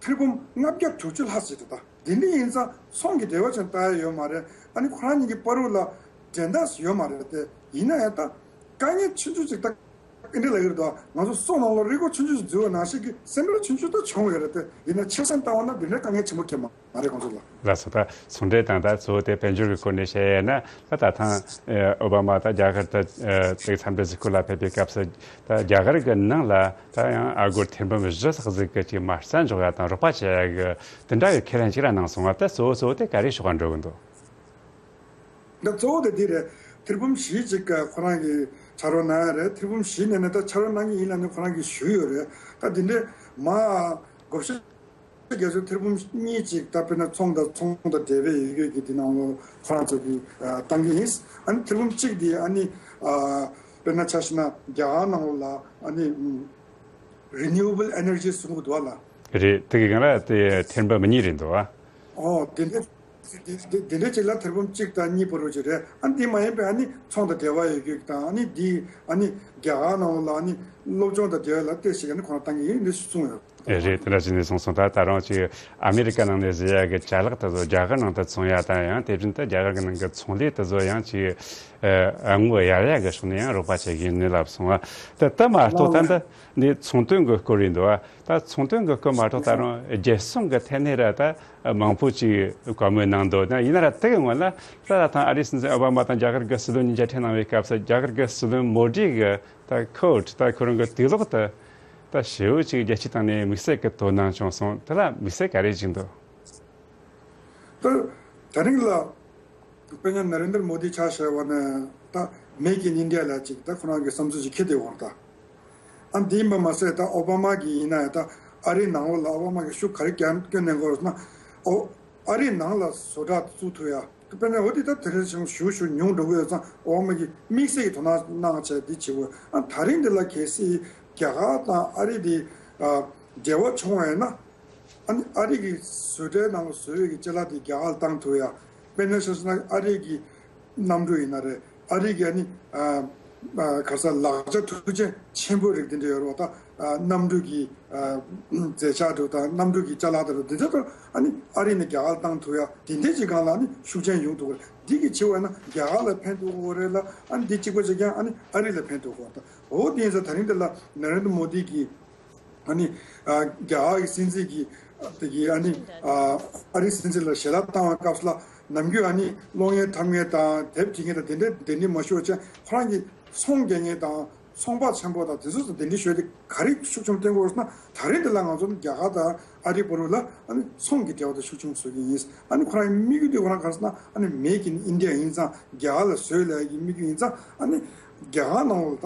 ཐེར་འབུམ་ལྔ་བརྒྱ་དྲུག་ཅུ་ལྷག་ཞིག་རེད་ད། དེ་འདྲ་ཡིན་ཙང་ཚོང་གི་འབྲེལ་བ་ཅན་ལྟ་ཡ་ཡོད་མ་རེད། ཨ་ནི་ཁོ་རང་གཉིས་ཀྱི་བར་དུ་ལ་འགྲན་ཟླ་ཡོད་མ་རེད་དེ། ཡིན་ན་ཡང་ད་དཀའ་ངལ་ཆུང་ཆུང་ཅིག་ད། ཨེ་འདྲ་ལབ་ཀྱི་རེད་དོ། ང་ཚོ་སོ་ནང་ལ་རི་མགོ་ཆུང་ཆུང་ཞིག་འཛུལ་བ་ནང་བཞིན་གྱི་སེམས་ཁྲལ་ཆུང་ཆུང་ད་བྱུང་ཡོད་རེད་དེ། ཡིན་ན་ཆེ་ས་བཏང་བ་ན་འདི་འདྲའི་དཀའ་ངལ་ཆེན་པོ་ཁེལ་མ་མ་རེད་ཁོང་ཚོ་ལ། ལགས་སོ། ད་ཚོང་འབྲེལ་དང་ད་གཙོ་བོ་དེ་དཔལ་འབྱོར་གྱི་སྐོར་ནས་བཤད་ཡ་ཡིན་ན། ད་ད་ཐེངས་ཨོ་བྷ་མ་ད་རྒྱ་གར་དུ་དེ་འཚམས་འདྲི་གཟིགས་སྐོར་ལ་ཕེབས་པའི་སྐབས་སུ། ད་རྒྱ་གར་གྱི་ནང་ལ་ད་ཡང་ཨ་སྒོར་ཐེར་འབུམ་བཞི་ལྷག་ཟིག་གི་ཅིག་མ་རྩ་འཇོག་ཡ་དང་རོགས་པ་བྱེད་ཡ་གི་དེ་འདྲ་གི་ཁས་ལེན་ཅིག་ར་གནང་སོང་བ། ད་གཙོ་བོ་གཙོ་བོ་དེ་ག་རེ་ཕྱོགས་ག་འགྲོ་གི་འདུག་ད་གཙོ་བོ་དེ་འདི་རེད། ཐེར་འབུམ་བཞི་ཅིག་ཁོ་རང་གིས་ཕྱག་རོགས་གནང་ཡ་རེད། ཐེར་འབུམ་བཞི་ནས་ནི་ད་ཕྱག་རོགས་གནང་གི་ཡིན་ལབ་ནས་ཁོ་རང་གིས་ཞུས་ཡོད་རེད། ད་འདི་འདྲའི་མ་བགོ་བཤའ་རྒྱ་མཚོའི་ཐེར་འབུམ་གཉིས་ཅིག་ད་དཔེར་ན་ཚོང་དང་ཚོང་དང་འབྲེལ་བའི་ཡོད་རྒྱུ་གི་འདི་ནང་ལོ་ཁོ་རང་ཚོ་གིས་བཏང་གི་ཡིན། ཨ་ནི་ཐེར་འབུམ་གཅིག་འདི་ཨ་ནི་དཔེར་ན་ཆ་བཞག་ན་རྒྱ་གར་ནང་ལོ་ལ་ཨ་ནི་Renewable Energy གསུང་གི་འདུག་བ་ལ། རེད། དེ་གི་སྒང་ལ་དེ་ཐེར་འབུམ་གཉིས་རེད་འདུག་བ། ཨོ་དེ་འདྲ། དེ་དེ་དེ་འདྲ་ཅིག་ལ་ཐེར་འབུམ་གཅིག་དང་གཉིས་བར་རོ་ཅིག་རེད། ཨ་འདི་མ་ཡིན་པའི་ཨ་ནི་ཚོང་དང་འབྲེལ་བ་ཡོད་རྒྱུ་དང་། ཨ་ནི་འདི་ཨ་ནི་རྒྱ་གར་ནང་ལ་ཨ་ནི་སློབ་སྦྱོང་དང་འབྲེལ་བ་ལ་ལྟོས་ཤིག་ཨ་ནི་ཁོ་རང་བཏང་གི་ཡིན་འདི་གསུངས་ཡོད། ཨེ་རེད། དེ་འདྲ་བྱས་ནས་སོང་སོང་། ད་ད་རུང་ཅིག་ཨ་མེ་རི་ཀ་ནང་ནས་བཟོ་ཡ་གི་ཅ་ལག་དེ་ཚོ་རྒྱ་གར་ནང་དུ་ཚོང་ཡ་དང་། ཡང་དེ་བཞིན་དུ་རྒྱ་གར་གི་ནང་གི་ཚོང་ལས་དེ་ཚོ་ཡང་ཅིག་ཨ་ངོ་ཡར་ཡ་གི་ཕྱོགས་ནས་ཡང་རོགས་པ་བྱེད་ཀྱི་ཡིན་ནི་ལབ་སོང་བ། དེ་ལྟ་མ་གཏོགས་ད་འདི་ནི་ཚོང་དོན་གི་སྐོར་ཡིན་འདུག་བ། ད་ཚོང་དོན་གི་སྐོར་མ་གཏོགས་ད་རུང་རྒྱལ་སྲུང་གི་ཐད་ནས་ར་ད་མང་པོ་ཅིག་བཀའ་མོལ་གནང་འདུག་ན། ཡིན་ན་ར་དེ་གི་སྔོན་ལ་ད་ད་ཐེངས་ཨ་རིའི་སྲིད་འཛིན་ཨོ་བྷ་མ་དང་རྒྱ་གར་གི་སྲིད་བློན་གཉིས་ཆ་འཕྲད་གནང་བའི་སྐབས་སུ་རྒྱ་གར་གི་སྲིད་བློན་མོ་ཌི་གི་ད་ཁོཊ་ད་ཁོ་རང་གི་དུག་ལོག་དེ་ད་ཞེ་པོ་ཅིག་རྒྱལ་སྤྱིའི་སྟེང་ནས་དམིགས་བསལ་གྱི་དོ་སྣང་བྱུང་སོང་། དེ་ལ་དམིགས་བསལ་ག་རེ་བྱུང་འདུག་ད་ད་རིང་ལ་དཔེར་ན་ན་རེན་དར་མོ་དི་ཆ་བཞག་པ་ན་ད་Make in India ལ་ཅིག་ད་ཁོ་རང་གི་བསམ་ཚུལ་ཅིག་འཁྱེར་བསྡད་ཡོད་རེད་ད། ཨ་འདི་ཡིན་པ་མ་ཟད་ད་ཨོ་བྷ་མ་གི་ཡིན་ན་ཡང་ད་ཨ་རིའི་ནང་ལོགས་ལ་ཨོ་བྷ་མ་གི་ཤུགས་ག་རེ་བསྐྱོན་བསྐྱོན་གནང་གི་ཡོད་རེད་ཟེར་ན། ཨོ་ཨ་རིའི་ནང་ལ་བཟོ་གྲྭ་བཙུགས་ཐུབ་ཡ། དཔེར་ན་འོ་དེ་ད་དེ་རིང་ཞིག་ཞུ་ཞུ་ཉུང་འགྲོ་གི་ཡོད་ཙང་ཨོ་བྷ་མ་གིས་དམིགས་བསལ་གྱི་དོ་སྣང་གནང་བྱས་འདི་བྱེད་དགོས། ཨ་ད་རིང་འདི་ལ་གལ་སྲིད་རྒྱ་གར་དང་ཨ་རི་འདི་ཨ་འབྲེལ་བ་བྱུང་བ་ཡིན་ན། ཨ་ནི་ཨ་རི་གི་བཟོ་གྲྭའི་ནང་ལ་བཟོ་ཡས་ཀྱི་ཅ་ལག་དེ་རྒྱ་གར་ལ་བཏང་ཐུབ་ཡ། དཔེར་ན་ཆ་བཞག་ན་ཨ་རི་གི་གནམ་གྲུ་ཡིན་ན་རེད། ཨ་རི་གི་ཨ་ནི་ཨ་ཨ་ག་ས་ལག་ཆ་མཐུན་རྐྱེན་ཆེན་པོ་རིགས་དེ་འདྲ་ཡོད་རེད་བ། ད་ཨ་གནམ་གྲུ་གི་ཨ་རྫས་ཆ་དང་གནམ་གྲུ་གི་ཅ་ལག་དང་དེ་འདྲ་ད་ཨ་ནི་ཨ་རི་ནས་རྒྱ་གར་ལ་བཏང་ཐུབ་ཡ། དེ་འདྲའི་ཅིག་སྒང་ལ་ཨ་ནི་ཤུགས་རྐྱེན་ཡོང་ཐུབ་ཀྱི་རེད། འདི་གི་བྱེད་པ་ཡིན་ན་རྒྱ་གར་ལ་ཕན་ཐོགས་ཀྱི་རེད་ལ། ཨ་ནི་འདི་གཅིག་པ་བྱེད་ཀྱང་ཨ་ནི་ཨ་རི་ལ་ཕན་ཐོགས་ཀྱི་རེད། ད་འོ་དེ་ཡིན་ཙང་ད་རིང་འདི་ལ་ན་རེན་དར་མོ་དི་གིས་ཨ་ནི་ཨ་རྒྱ་གར་གྱི་སྲིད་འཛིན་གྱིས་དེ་གི་ཨ་ནི་ཨ་ཨ་རིའི་སྲིད་འཛིན་ལ་ཞལ་ལག་བཏང་བའི་སྐབས་སུ་ལ་ནམ་རྒྱུན་ཨ་ནི་གློག་བརྙན་འཁྲབ་མཁན་དང་དེབ་འབྲི་མཁན་དང་དེ་འདྲ་དེ་འདྲ་མ་ཤོར་བྱས་ཁོ་རང་གི་ཚོང་རྒྱག་མཁན་དང་ཚོང་པ་ཆེན་པོ་དང་དེ་ཚོ་དང་དེ་འདྲ་ཤོར་ཏེ་ག་རེ་ཤུགས་ཆེན་པོ་བསྟན་དགོས་ཟེར་ན། ད་རེས་འདི་ལ་ང་ཚོ་ནི་རྒྱ་གར་དང་ཨ་རིའི་བར་ལ་ཨ་ནི་ཚོང་གི་འབྲེལ་བ་དང་ཤུགས་ཆེན་པོ་བཟོ་གི་ཡིན། ཨ་ནི་ཁོ་རང་གི་དམིགས་ཡུལ་དེ་ཁོ་རང་ག་རེ་ཟེར་ན་ཨ་ནི་Make in India ཡིན་ཙང་རྒྱ་གར་ལ་བཟོས་ལབ་ཡ་གི་དམིགས་ཡུལ་ཡིན་ཙང་། ཨ་ནི་རྒྱ་གར་ནང་ལ་ད་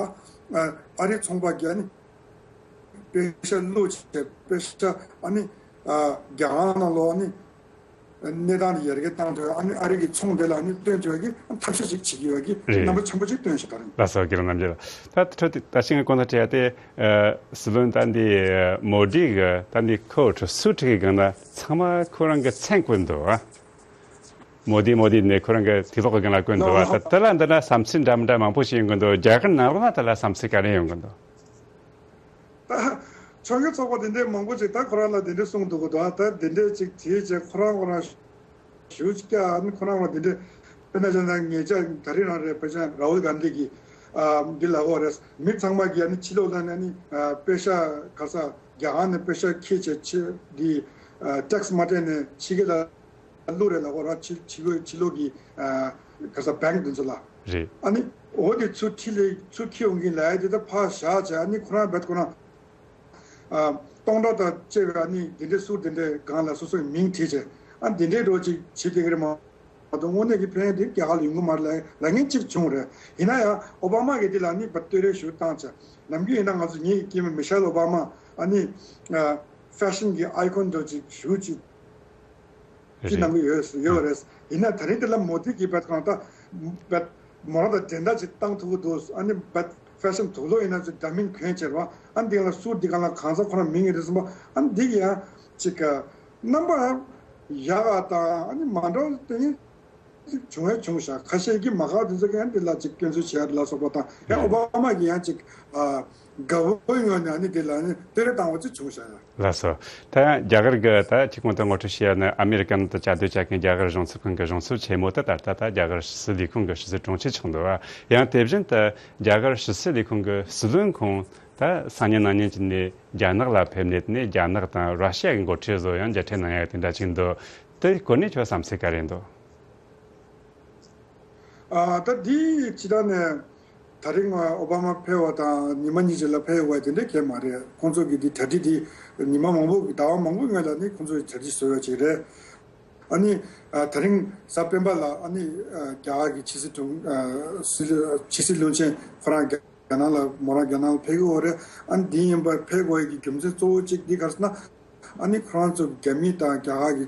ཨ་རིའི་ཚོང་པ་གིས་ཨ་ནི། པེ་ཤ་བླུགས་བྱས་པེ་ཤ་ཨ་ནི་ཨ་རྒྱ་གར་ནང་ལོགས་ཨ་ནི་གནས་སྟངས་དེ་ཡར་རྒྱས་བཏང་ཐུབ་ཡ། ཨ་ནི་ཨ་རི་གི་ཚོང་དེ་ལ་ཨ་ནི་སྟོན་ཐུབ་ཡ་གི་ཐབས་ཤེས་ཅིག་བྱེད་ཀྱི་ཡོད་ཀྱི་རེད། རྣམ་པ་ཆེན་པོ་ཅིག་སྟོན་ཤག་ད་རིང་། ལགས་སོ། དགེ་སློང་རྣམ་རྒྱལ། ད་འཕྲོས་ཏེ་ད་ཤིང་གི་གོང་དུ་བྲིས་ཏེ་ཨ་སྲིད་བློན་ད་འདི་མོ་ཌི་གི་ད་འདི་ཁོ་ཁྲི་སུ་ཁྲི་གི་སྒང་ན་ཚང་མ་ཁོ་རང་གི་མཚན་བཀོད་འདུག་ཨ། མོ་ཌི་མོ་ཌི་ནས་ཁོ་རང་གི་དུག་ལོག་གི་སྒང་ལ་བཀོད་འདུག་ཨ། ད་དེ་ལ་འདི་ན་བསམ་ཚུལ་འདྲ་མི་འདྲ་མང་པོ་ཞིག་ཡོང་གི་འདུག་རྒྱ་གར་ནང་ལོགས་ན་དེ་ལ་བསམ་ཚུལ་ག་རེ་ཡོང་གི་འདུག་ད་ཕྱོགས་འགལ་ཚོགས་པ་དེ་འདྲའི་མང་པོ་ཅིག་ད་ཁོ་རང་ལ་དེ་འདྲའི་གསུངས་འདུག་གོ། ད་ད་དེ་འདྲའི་ཅིག་དྲིས་བྱས་ཁོ་རང་ཁོ་རང་ཞུ་ཅིག་ཀྱང་ཁོ་རང་ལ་དེ་འདྲའི་དཔེར་ན་ཅང་ད་ངེད་ཅག་ད་རེས་རང་རེད་པ། ཅང་རཱ་ཧུལ་གྷན་དྷི་གིས་ཨ་འདི་ལབ་ཡོད་རེད། མི་ཚང་མ་གིས་ཨ་ནི་ཕྱི་ལོགས་ལ་ནི་ཨ་ནི་ཨ་པེ་ཤ་ག་ས་རྒྱ་གར་ནས་པེ་ཤ་འཁྱེར་བྱས་ཕྱི་འདི་ཨ་ཊེག་སི་མ་སྤྲད་ནས་ཕྱི་རྒྱལ་ལ་བླུགས་རེད་ལབ་ཡོད་རེད། ཕྱི་ཕྱི་ལོགས་ཕྱི་ལོགས་ཀྱི་ཨ་ག་ས་བེང་དེ་ཚོ་ལ། རེད། ཨ་ནི་འོ་དེ་ཚུར་ཁྲིད་ལས་ཚུར་ཁྱེར་ཡོང་གིན་ལབ་ཡ་དེ་ད་ཕར་བཞག་བྱས། ཨ་ནི་ཁོ་རང་རྦད་ཁོ་རང་ཨ་སྟོང་ཕྲག་དང་བཅས་པའི་ཨ་ནི་དེ་འདྲའི་སུ་དེ་འདྲའི་སྒང་ལ་སོ་སོའི་མིང་བྲིས་བྱས། ཨ་དེ་འདྲའི་འགྲོ་ཅིག་བྱེད་བསྡད་ཀྱི་རེད་མ། མ་གཏོགས་དངོས་གནས་ཀྱི་ཕན་དེ་རྒྱ་གར་ལ་ཡོང་གི་མ་རེད་ལབ་ལབ་མཁན་གཅིག་བྱུང་རེད། ཡིན་ན་ཡང་ཨོ་བྷ་མ་གིས་དེ་ལ་ནི་བ་བསྟོད་ར་ཞུ་བཏང་བྱས། ནམ་རྒྱུན་ཡིན་ན་ང་ཚོ་ངེད་ཀྱི་སྐྱེས་མ་མི་ཤེལ་ཨོ་བྷ་མ་ཨ་ནི་ཕེ་ཤན་གྱི་ཨའི་ཀོན་འདྲ་ཅིག་ཞུ་ཅིག་ཅི་གནང་གི་ཡོད་ཡོད་རེད། ཡིན་ན་ད་རིང་དེ་ལ་མོ་དི་གིས་བད་གང་ལྟར་བད་མོ་རང་དང་འགྲན་ཟླ་ཅིག་བཏང་ཐུབ་ཀྱི་འདུག་ཨ་ནི་བད་ཕེ་ཤན་དུག་ལོག་ཡིན་ན་ཅིག་འདྲ་མིན་གྱོན་བྱས་ར། ཨ་ནི་འདི་ག་ལ་སུར་འདི་ག་ལ་གང་ས་ཁོ་རང་མིང་ཡིན་རེད་སོང་པ། ཨ་ནི་འདི་གི་ཡང་ཅིག་རྣམ་པ་ཡག་ག་དང་ཨ་ནི་མ་འདྲ་བ་དེ་ནི་བྱུང་བས་བྱུང་ཤག་ཁ་ཤས་ཀྱིས་མ་དགའ་དེ་ཚོ་གིས་ཡང་འདི་ལ་ཅིག་སྐྱོན་འཛུགས་བྱས་ལ་སོགས་པ་དང་། ཡང་ཨོ་བྷ་མ་གིས་ཡང་ཅིག་དགའ་བོའི་ངོས་ནས་ཨ་ནི་འདི་ལ་ནི་བསྟོད་ར་བཏང་བ་ཅིག་བྱུང་ཤག་ལགས་སོ། ད་ཡང་རྒྱ་གར་གྱི་ད་ཁྱེད་གོང་དུ་ངོ་སྤྲོད་བྱས་ཡ་ནི་ཨ་མེ་རི་ཀ་ནང་དུ་བཅའ་སྡོད་བྱ་མཁན་རྒྱ་གར་གཞུང་ཚབ་ཁང་གི་གཞུང་ཚབ་ཆེན་མོ་དེ་ད་ལྟ་ད་རྒྱ་གར་ཕྱི་སྲིད་ལས་ཁུངས་ཀྱི་ཕྱི་སྲིད་དྲུང་ཆེ་ཆགས་འདུག་བ། ཡང་དེ་བཞིན་དུ་རྒྱ་གར་ཕྱི་སྲིད་ལས་ཁུངས་ཀྱི་སྲིད་བློན་ཁོང་ད་སང་ཉིན་གནངས་ཉིན་གྱི་ནས་རྒྱ་ནག་ལ་ཕེབས་ནས་དེ་ནས་རྒྱ་ནག་དང་ར་ཤི་ཡ་གི་འགོ་ཁྲིད་ཚོ་ཡང་མཇལ་འཕྲད་གནང་ཡ་དེ་འདྲ་ཅིག་འདུག་དེ་སྐོར་ནས་ཁྱོད་བསམ་ཚུལ་ག་རེ་འདུག་ཨ། ད་འདི་སྤྱིར་བཏང་ནས་ད་རིང་ཨོ་བྷ་མ་ཕེབས་པ་དང་ཉི་མ་གཉིས་ཅིག་ལ་ཕེབས་དགོས་དེ་འདྲ་གང་ཡང་མ་རེད། ཁོང་ཚོ་གི་འདི་གྲ་སྒྲིག་འདི་ཉི་མ་མང་པོ་གི་ཟླ་བ་མང་པོ་སྔོན་ལ་ནི་ཁོང་ཚོ་གི་གྲ་སྒྲིག་བཟོ་ཡ་ཅིག་རེད། ཨ་ནི་ཨ། ད་རིང་གཟའ་སྤེན་པ་ལ་ཨ་ནི་ཨ། རྒྱ་གར་གྱི་ཕྱི་སྲིད་དྲུང་ཨ། སྲིད་ཕྱི་སྲིད་བློན་ཆེན་ཁོ་རང་རྒྱ་རྒྱ་ནག་ལ་མོ་རང་རྒྱ་ནག་ལ་ཕེབས་ཀྱི་ཡོད་རེད། ཨ་ནི་འདི་ཡིན་པར་ཕེབས་དགོས་ཡ་གི་རྒྱུ་མཚན་གཙོ་བོ་གཅིག་འདི་ག་རེ་ཟེར་ན། ཨ་ནི་ཁོ་རང་ཚོ་རྒྱ་མི་དང་རྒྱ་གར་གྱི་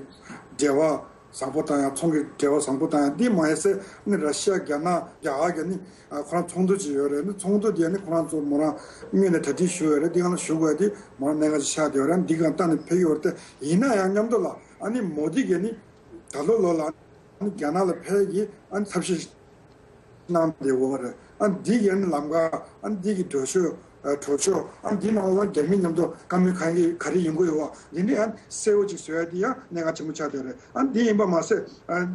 འབྲེལ་བ་བཟང་པོ་དང་ཡང་ཚོང་གི་འབྲེལ་བ་བཟང་པོ་དང་ཡང་འདི་མ་ཡིན་ཚེ་ཨ་ནི་ར་ཤི་ཡ་རྒྱ་ནག་རྒྱ་གར་གྱི་ཨ་ནི་ཨ། ཁོ་རང་ཚོགས་འདུ་ཅིག་ཡོད་རེད། ཨ་ནི་ཚོགས་འདུ་དེ་ཨ་ནི་ཁོ་རང་ཚོ་མོ་རང་སྔོན་ནས་གྲ་སྒྲིག་ཞུ་ཡོད་རེད། འདི་ག་ལ་ཞུ་དགོས་ཡ་དེ་མོ་རང་གནད་འགག་ཅིག་ཆགས་བསྡད་ཡོད་རེད། འདི་ག་ལྟ་ནས་ཕེབས་ཀྱི་ཡོད་རེད། དེ་ཡིན་ན་ཡང་མཉམ་དུ་ལ་ཨ་ནི་མོ་དི་གིས་ཨ་ནི་ད་ལོ་ལོ་ལ་ཨ་ནི་རྒྱ་ནག་ལ་ཕེབས་ཀྱི་ཨ་ནི་ཐབས་ཤེས་གནང་བསྡད་ཡོད་རེད། ཨ་འདི་ཡིན་ལམ་ཀ་ཨ་འདི་གི་གྲོས་ཆོད་ཨ། གྲོས་ཆོད་ཨ་འདི་ནང་ལ་རྒྱ་མི་མཉམ་དུ་བཀའ་མོལ་ག་རེ་ག་རེ་ཡོང་གི་ཡོད་པ་འདི་འདྲ་ཨ་གསལ་བོ་ཅིག་བཟོ་ཡ་འདི་ཡང་གནད་འགག་ཆེན་པོ་ཆགས་བསྡད་རེད། ཨ་འདི་ཡིན་པ་མ་ཟད་ཨ།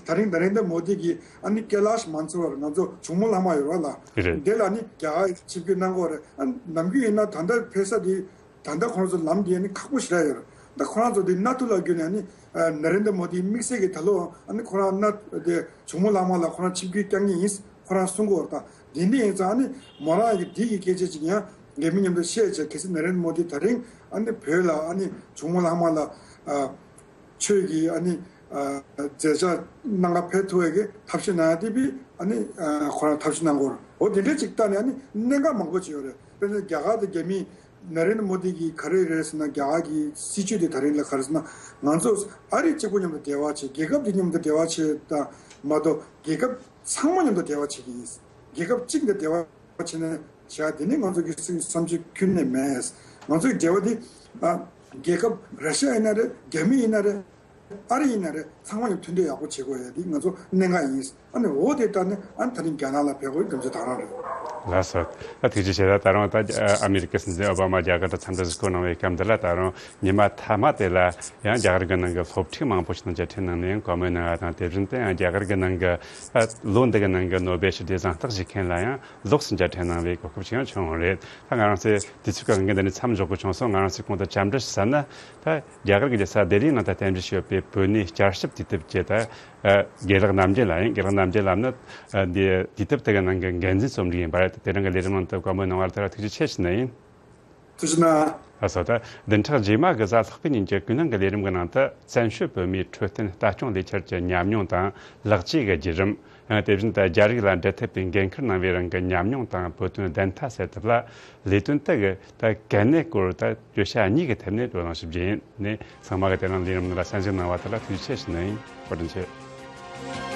ད་རིང་ད་རིང་འདི་མོ་དི་གིས་ཨ་ནི་ཀེ་ལཱཤ་མན་སར་ང་ཚོ་ཇོ་མོ་གླང་མ་ཡོད་ར་ལ། རེད། འདི་ལ་ནི་རྒྱ་གར་ཆིབས་བསྒྱུར་གནང་གི་ཡོད་རེད། ཨ་ནམ་རྒྱུན་ཡིན་ན་ད་ལྟ་ཕེབས་ས་འདི་ད་ལྟ་ཁོང་ཚོ་ལམ་འདི་ནི་ཁག་པོ་ཞེ་དྲག་ཡོད་རེད། ད་ཁོ་རང་ཚོ་འདི་གནའ་དུས་ལ་བརྒྱུད་ནས་ནི་ཨ། ན་རེན་དྲ་མོ་དིའི་དམིགས་བསལ་གྱི་ད་ལོ་ཨ་ནི་ཁོ་རང་གནའ་དེ་ཇོ་མོ་གླང་མ་ལ་ཁོ་རང་ཆིབས་བསྒྱུར་བསྐྱང་ངེས་ཡིན་ཁོ་རང་གསུང་གི་ཡོད་རེད། ད་འདི་འདྲ་ཡིན་ཙང་ཨ་ནི་མོ་རང་གི་འདི་གི་སྐད་ཆ་ཅིག་ཡང་རྒྱ་མི་མཉམ་དུ་བཤད་བྱས། གལ་སྲིད་ན་རེན་དྲ་མོ་དི་ད་རིང་ཨ་ནི་བོད་ལ་ཨ་ནི་ཇོ་མོ་གླང་མ་ལ་ཨ། ཆོས་ཀྱི་ཨ་ནི་ཨ། མཛད་འཆར་གནང་ག་ཕེབས་ཐུབ་པའི་གི་ཐབས་ཤེས་གནང་ཡ་དེ་བི་ཨ་ནི་ཨ། ཁོ་རང་ཐབས་ཤེས་གནང་གི་ཡོད་རེད། འོ་དེ་འདྲ་ཅིག་ལྟ་ནས་ཨ་ནི་གནད་འགག་མང་པོ་ཅིག་ཡོད་རེད། དཔེར་ན་རྒྱ་གར་དང་རྒྱ་མི་ན་རེན་དྲ་མོ་དི་གིས་ག་རེ་རེད་ཟེར་ན། རྒྱ་གར་གྱི་སྲིད་བྱུས་དེ་ད་རིང་ལ་ག་རེ་ཟེར་ན། ང་ཚོ་ཨ་རི་གཅིག་པུ་མཉམ་དུ་འབྲེལ་བ་བྱེད། རྒྱལ་ཁབ་དེ་མཉམ་དུ་འབྲེལ་བ་བྱེད་དང་མ་གཏོགས་རྒྱལ་ཁབ་ཚང་མ་མཉམ་དུ་འབྲེལ་བ་བྱེད་ཀྱི་ཡིན། རྒྱལ་ཁབ་གཅིག་དང་འབྲེལ་བ་བྱེད་ན་བྱ་དེ་ནི་ང་ཚོ་གི་སེམས་བསམ་ཚུལ་ཁྱོན་ནས་མེད། ང་ཚོའི་འབྲེལ་བ་དེ་ཨ། རྒྱལ་ཁབ་ར་ཤི་ཡ་ཡིན་ན་རེད། རྒྱ་མི་ཡིན་ན་རེད། ཨ་རི་ཡིན་ན་རེད། ཚང་མ་མཉམ་མཐུན་སྒྲིལ་ཡག་པོ་བྱེད་དགོས་ཡ་དེ་ང་ཚོ་གནད་འགག་ཡིན། ཨ་ནི་འོ་དེ་ལྟར་ནི་ཨ་ནི་ད་རིང་རྒྱ་ནག་ལ་ཕེབས་དགོས་རྒྱུ་མཚན་དེ་རང་རེད། ལགས་སོ། ད་ཐུགས་རྗེ་ཆེ། ད་ད་རུང་ད་ཨ་མེ་རི་ཀའི་སྲིད་འཛིན་ཨོ་བྷ་མ་རྒྱ་གར་དུ་འཚམས་འདྲི་ཞུ་གནང་བའི་སྐབས་འདི་ལ་ད་རུང་ཉི་མ་མཐའ་མ་དེ་ལ་ཡང་རྒྱ་གར་གྱི་ནང་གི་སློབ་ཕྲུག་མང་པོ་ཞིག་དང་མཇལ་འཕྲད་གནང་ནས་ཡང་བཀའ་མོལ་གནང་བ་དང་། དེ་བཞིན་དུ་ཡང་རྒྱ་གར་གྱི་ནང་གི་ཨ་ལོ་འདི་གི་ནང་གི་ནོ་བེལ་ཞི་བདེ་གཟེངས་རྟགས་བཞེས་མཁན་ལ་ཡང་ལོགས་སུ་མཇལ་འཕྲད་གནང་བའི་གོ་སྐབས་ཤིག་ཡང་བྱུང་རེད། ད་ང་རང་ཚོའི་དུས་ཚོད་ཀྱི་དབང་གིས་འདི་ནས་མཚམས་འཇོག་དགོས་བྱུང་སོང་། ང་རང་ཚོས་གོང་དུ་འཚམས་འདྲི་ཞུ་ས་ནི་ད་རྒྱ་གར་གྱི་རྒྱལ་ས་ལྡི་ལིའི་ནང་དུ་རྟེན་འབྲེལ་ཞུས་ཡོད་པའི་བོད་གནས་བསྐྱར་ཞིབ་དུས་དེབ་ཀྱི་ད་ཨ་དགེ་ལེགས་རྣམ་རྒྱལ་ལགས་ཡིན། དགེ་ལེགས་རྣམ་རྒྱལ་ལགས་ནི་ཨ་འདི་དུས་དེབ་དེ་གི་ནང་གི་འགན་འཛིན་རྩོམ་སྒྲིག་ཡིན་པ་རེད། དེ་རིང་གི་ལས་རིམ་ནང་དུ་བཀའ་མོལ་གནང་བར་ཐུགས་རྗེ་ཆེ་ཞུ་ནི་ཡིན། ཐུགས་རྗེ་གནང་། ལགས་སོ། ད་བདུན་ཕྲག་རྗེས་མ་གི་གཟའ་ལྷག་པའི་ཉིན་གྱི་ཀུན་སློང་གི་ལས་རིམ་གྱི་ནང་དུ་བཙན་བྱོལ་བོད་མིའི་འཕྲོད་བསྟེན་ལྟ་སྐྱོང་ལས་འཆར་གྱི་ཉམས་མྱོང་དང་ལེགས་བཅོས་ཀྱི་བརྒྱུད་རིམ། ཡང་དེ་བཞིན་དུ་རྒྱ་རིགས་ལ་འབྲེལ་མཐུད་པའི་འགན་འཁུར་གནང་བའི་རིང་གི་ཉམས་མྱོང་དང་བོད་དོན་བདེན་མཐའ་གསལ་ཐབས་ལ་ལས་དོན་དག་གི་ད་གལ་གནད་སྐོར་ད་བརྗོད་བྱ་གཉིས་ཀྱི་ཐད་ནས་བགྲོ་གླེང་ཞིབ་རྒྱས་ཡིན་ནས། ཚང་མ་གི་དེ་རིང་ལས་རིམ་ནང་ལ་གསན་གཟིགས་གནང་བ་དེ་ལ་ཐུགས་རྗེ་ཆེ་ཞུ་ནི་ཡིན། བཀའ་དྲིན་ཆེ།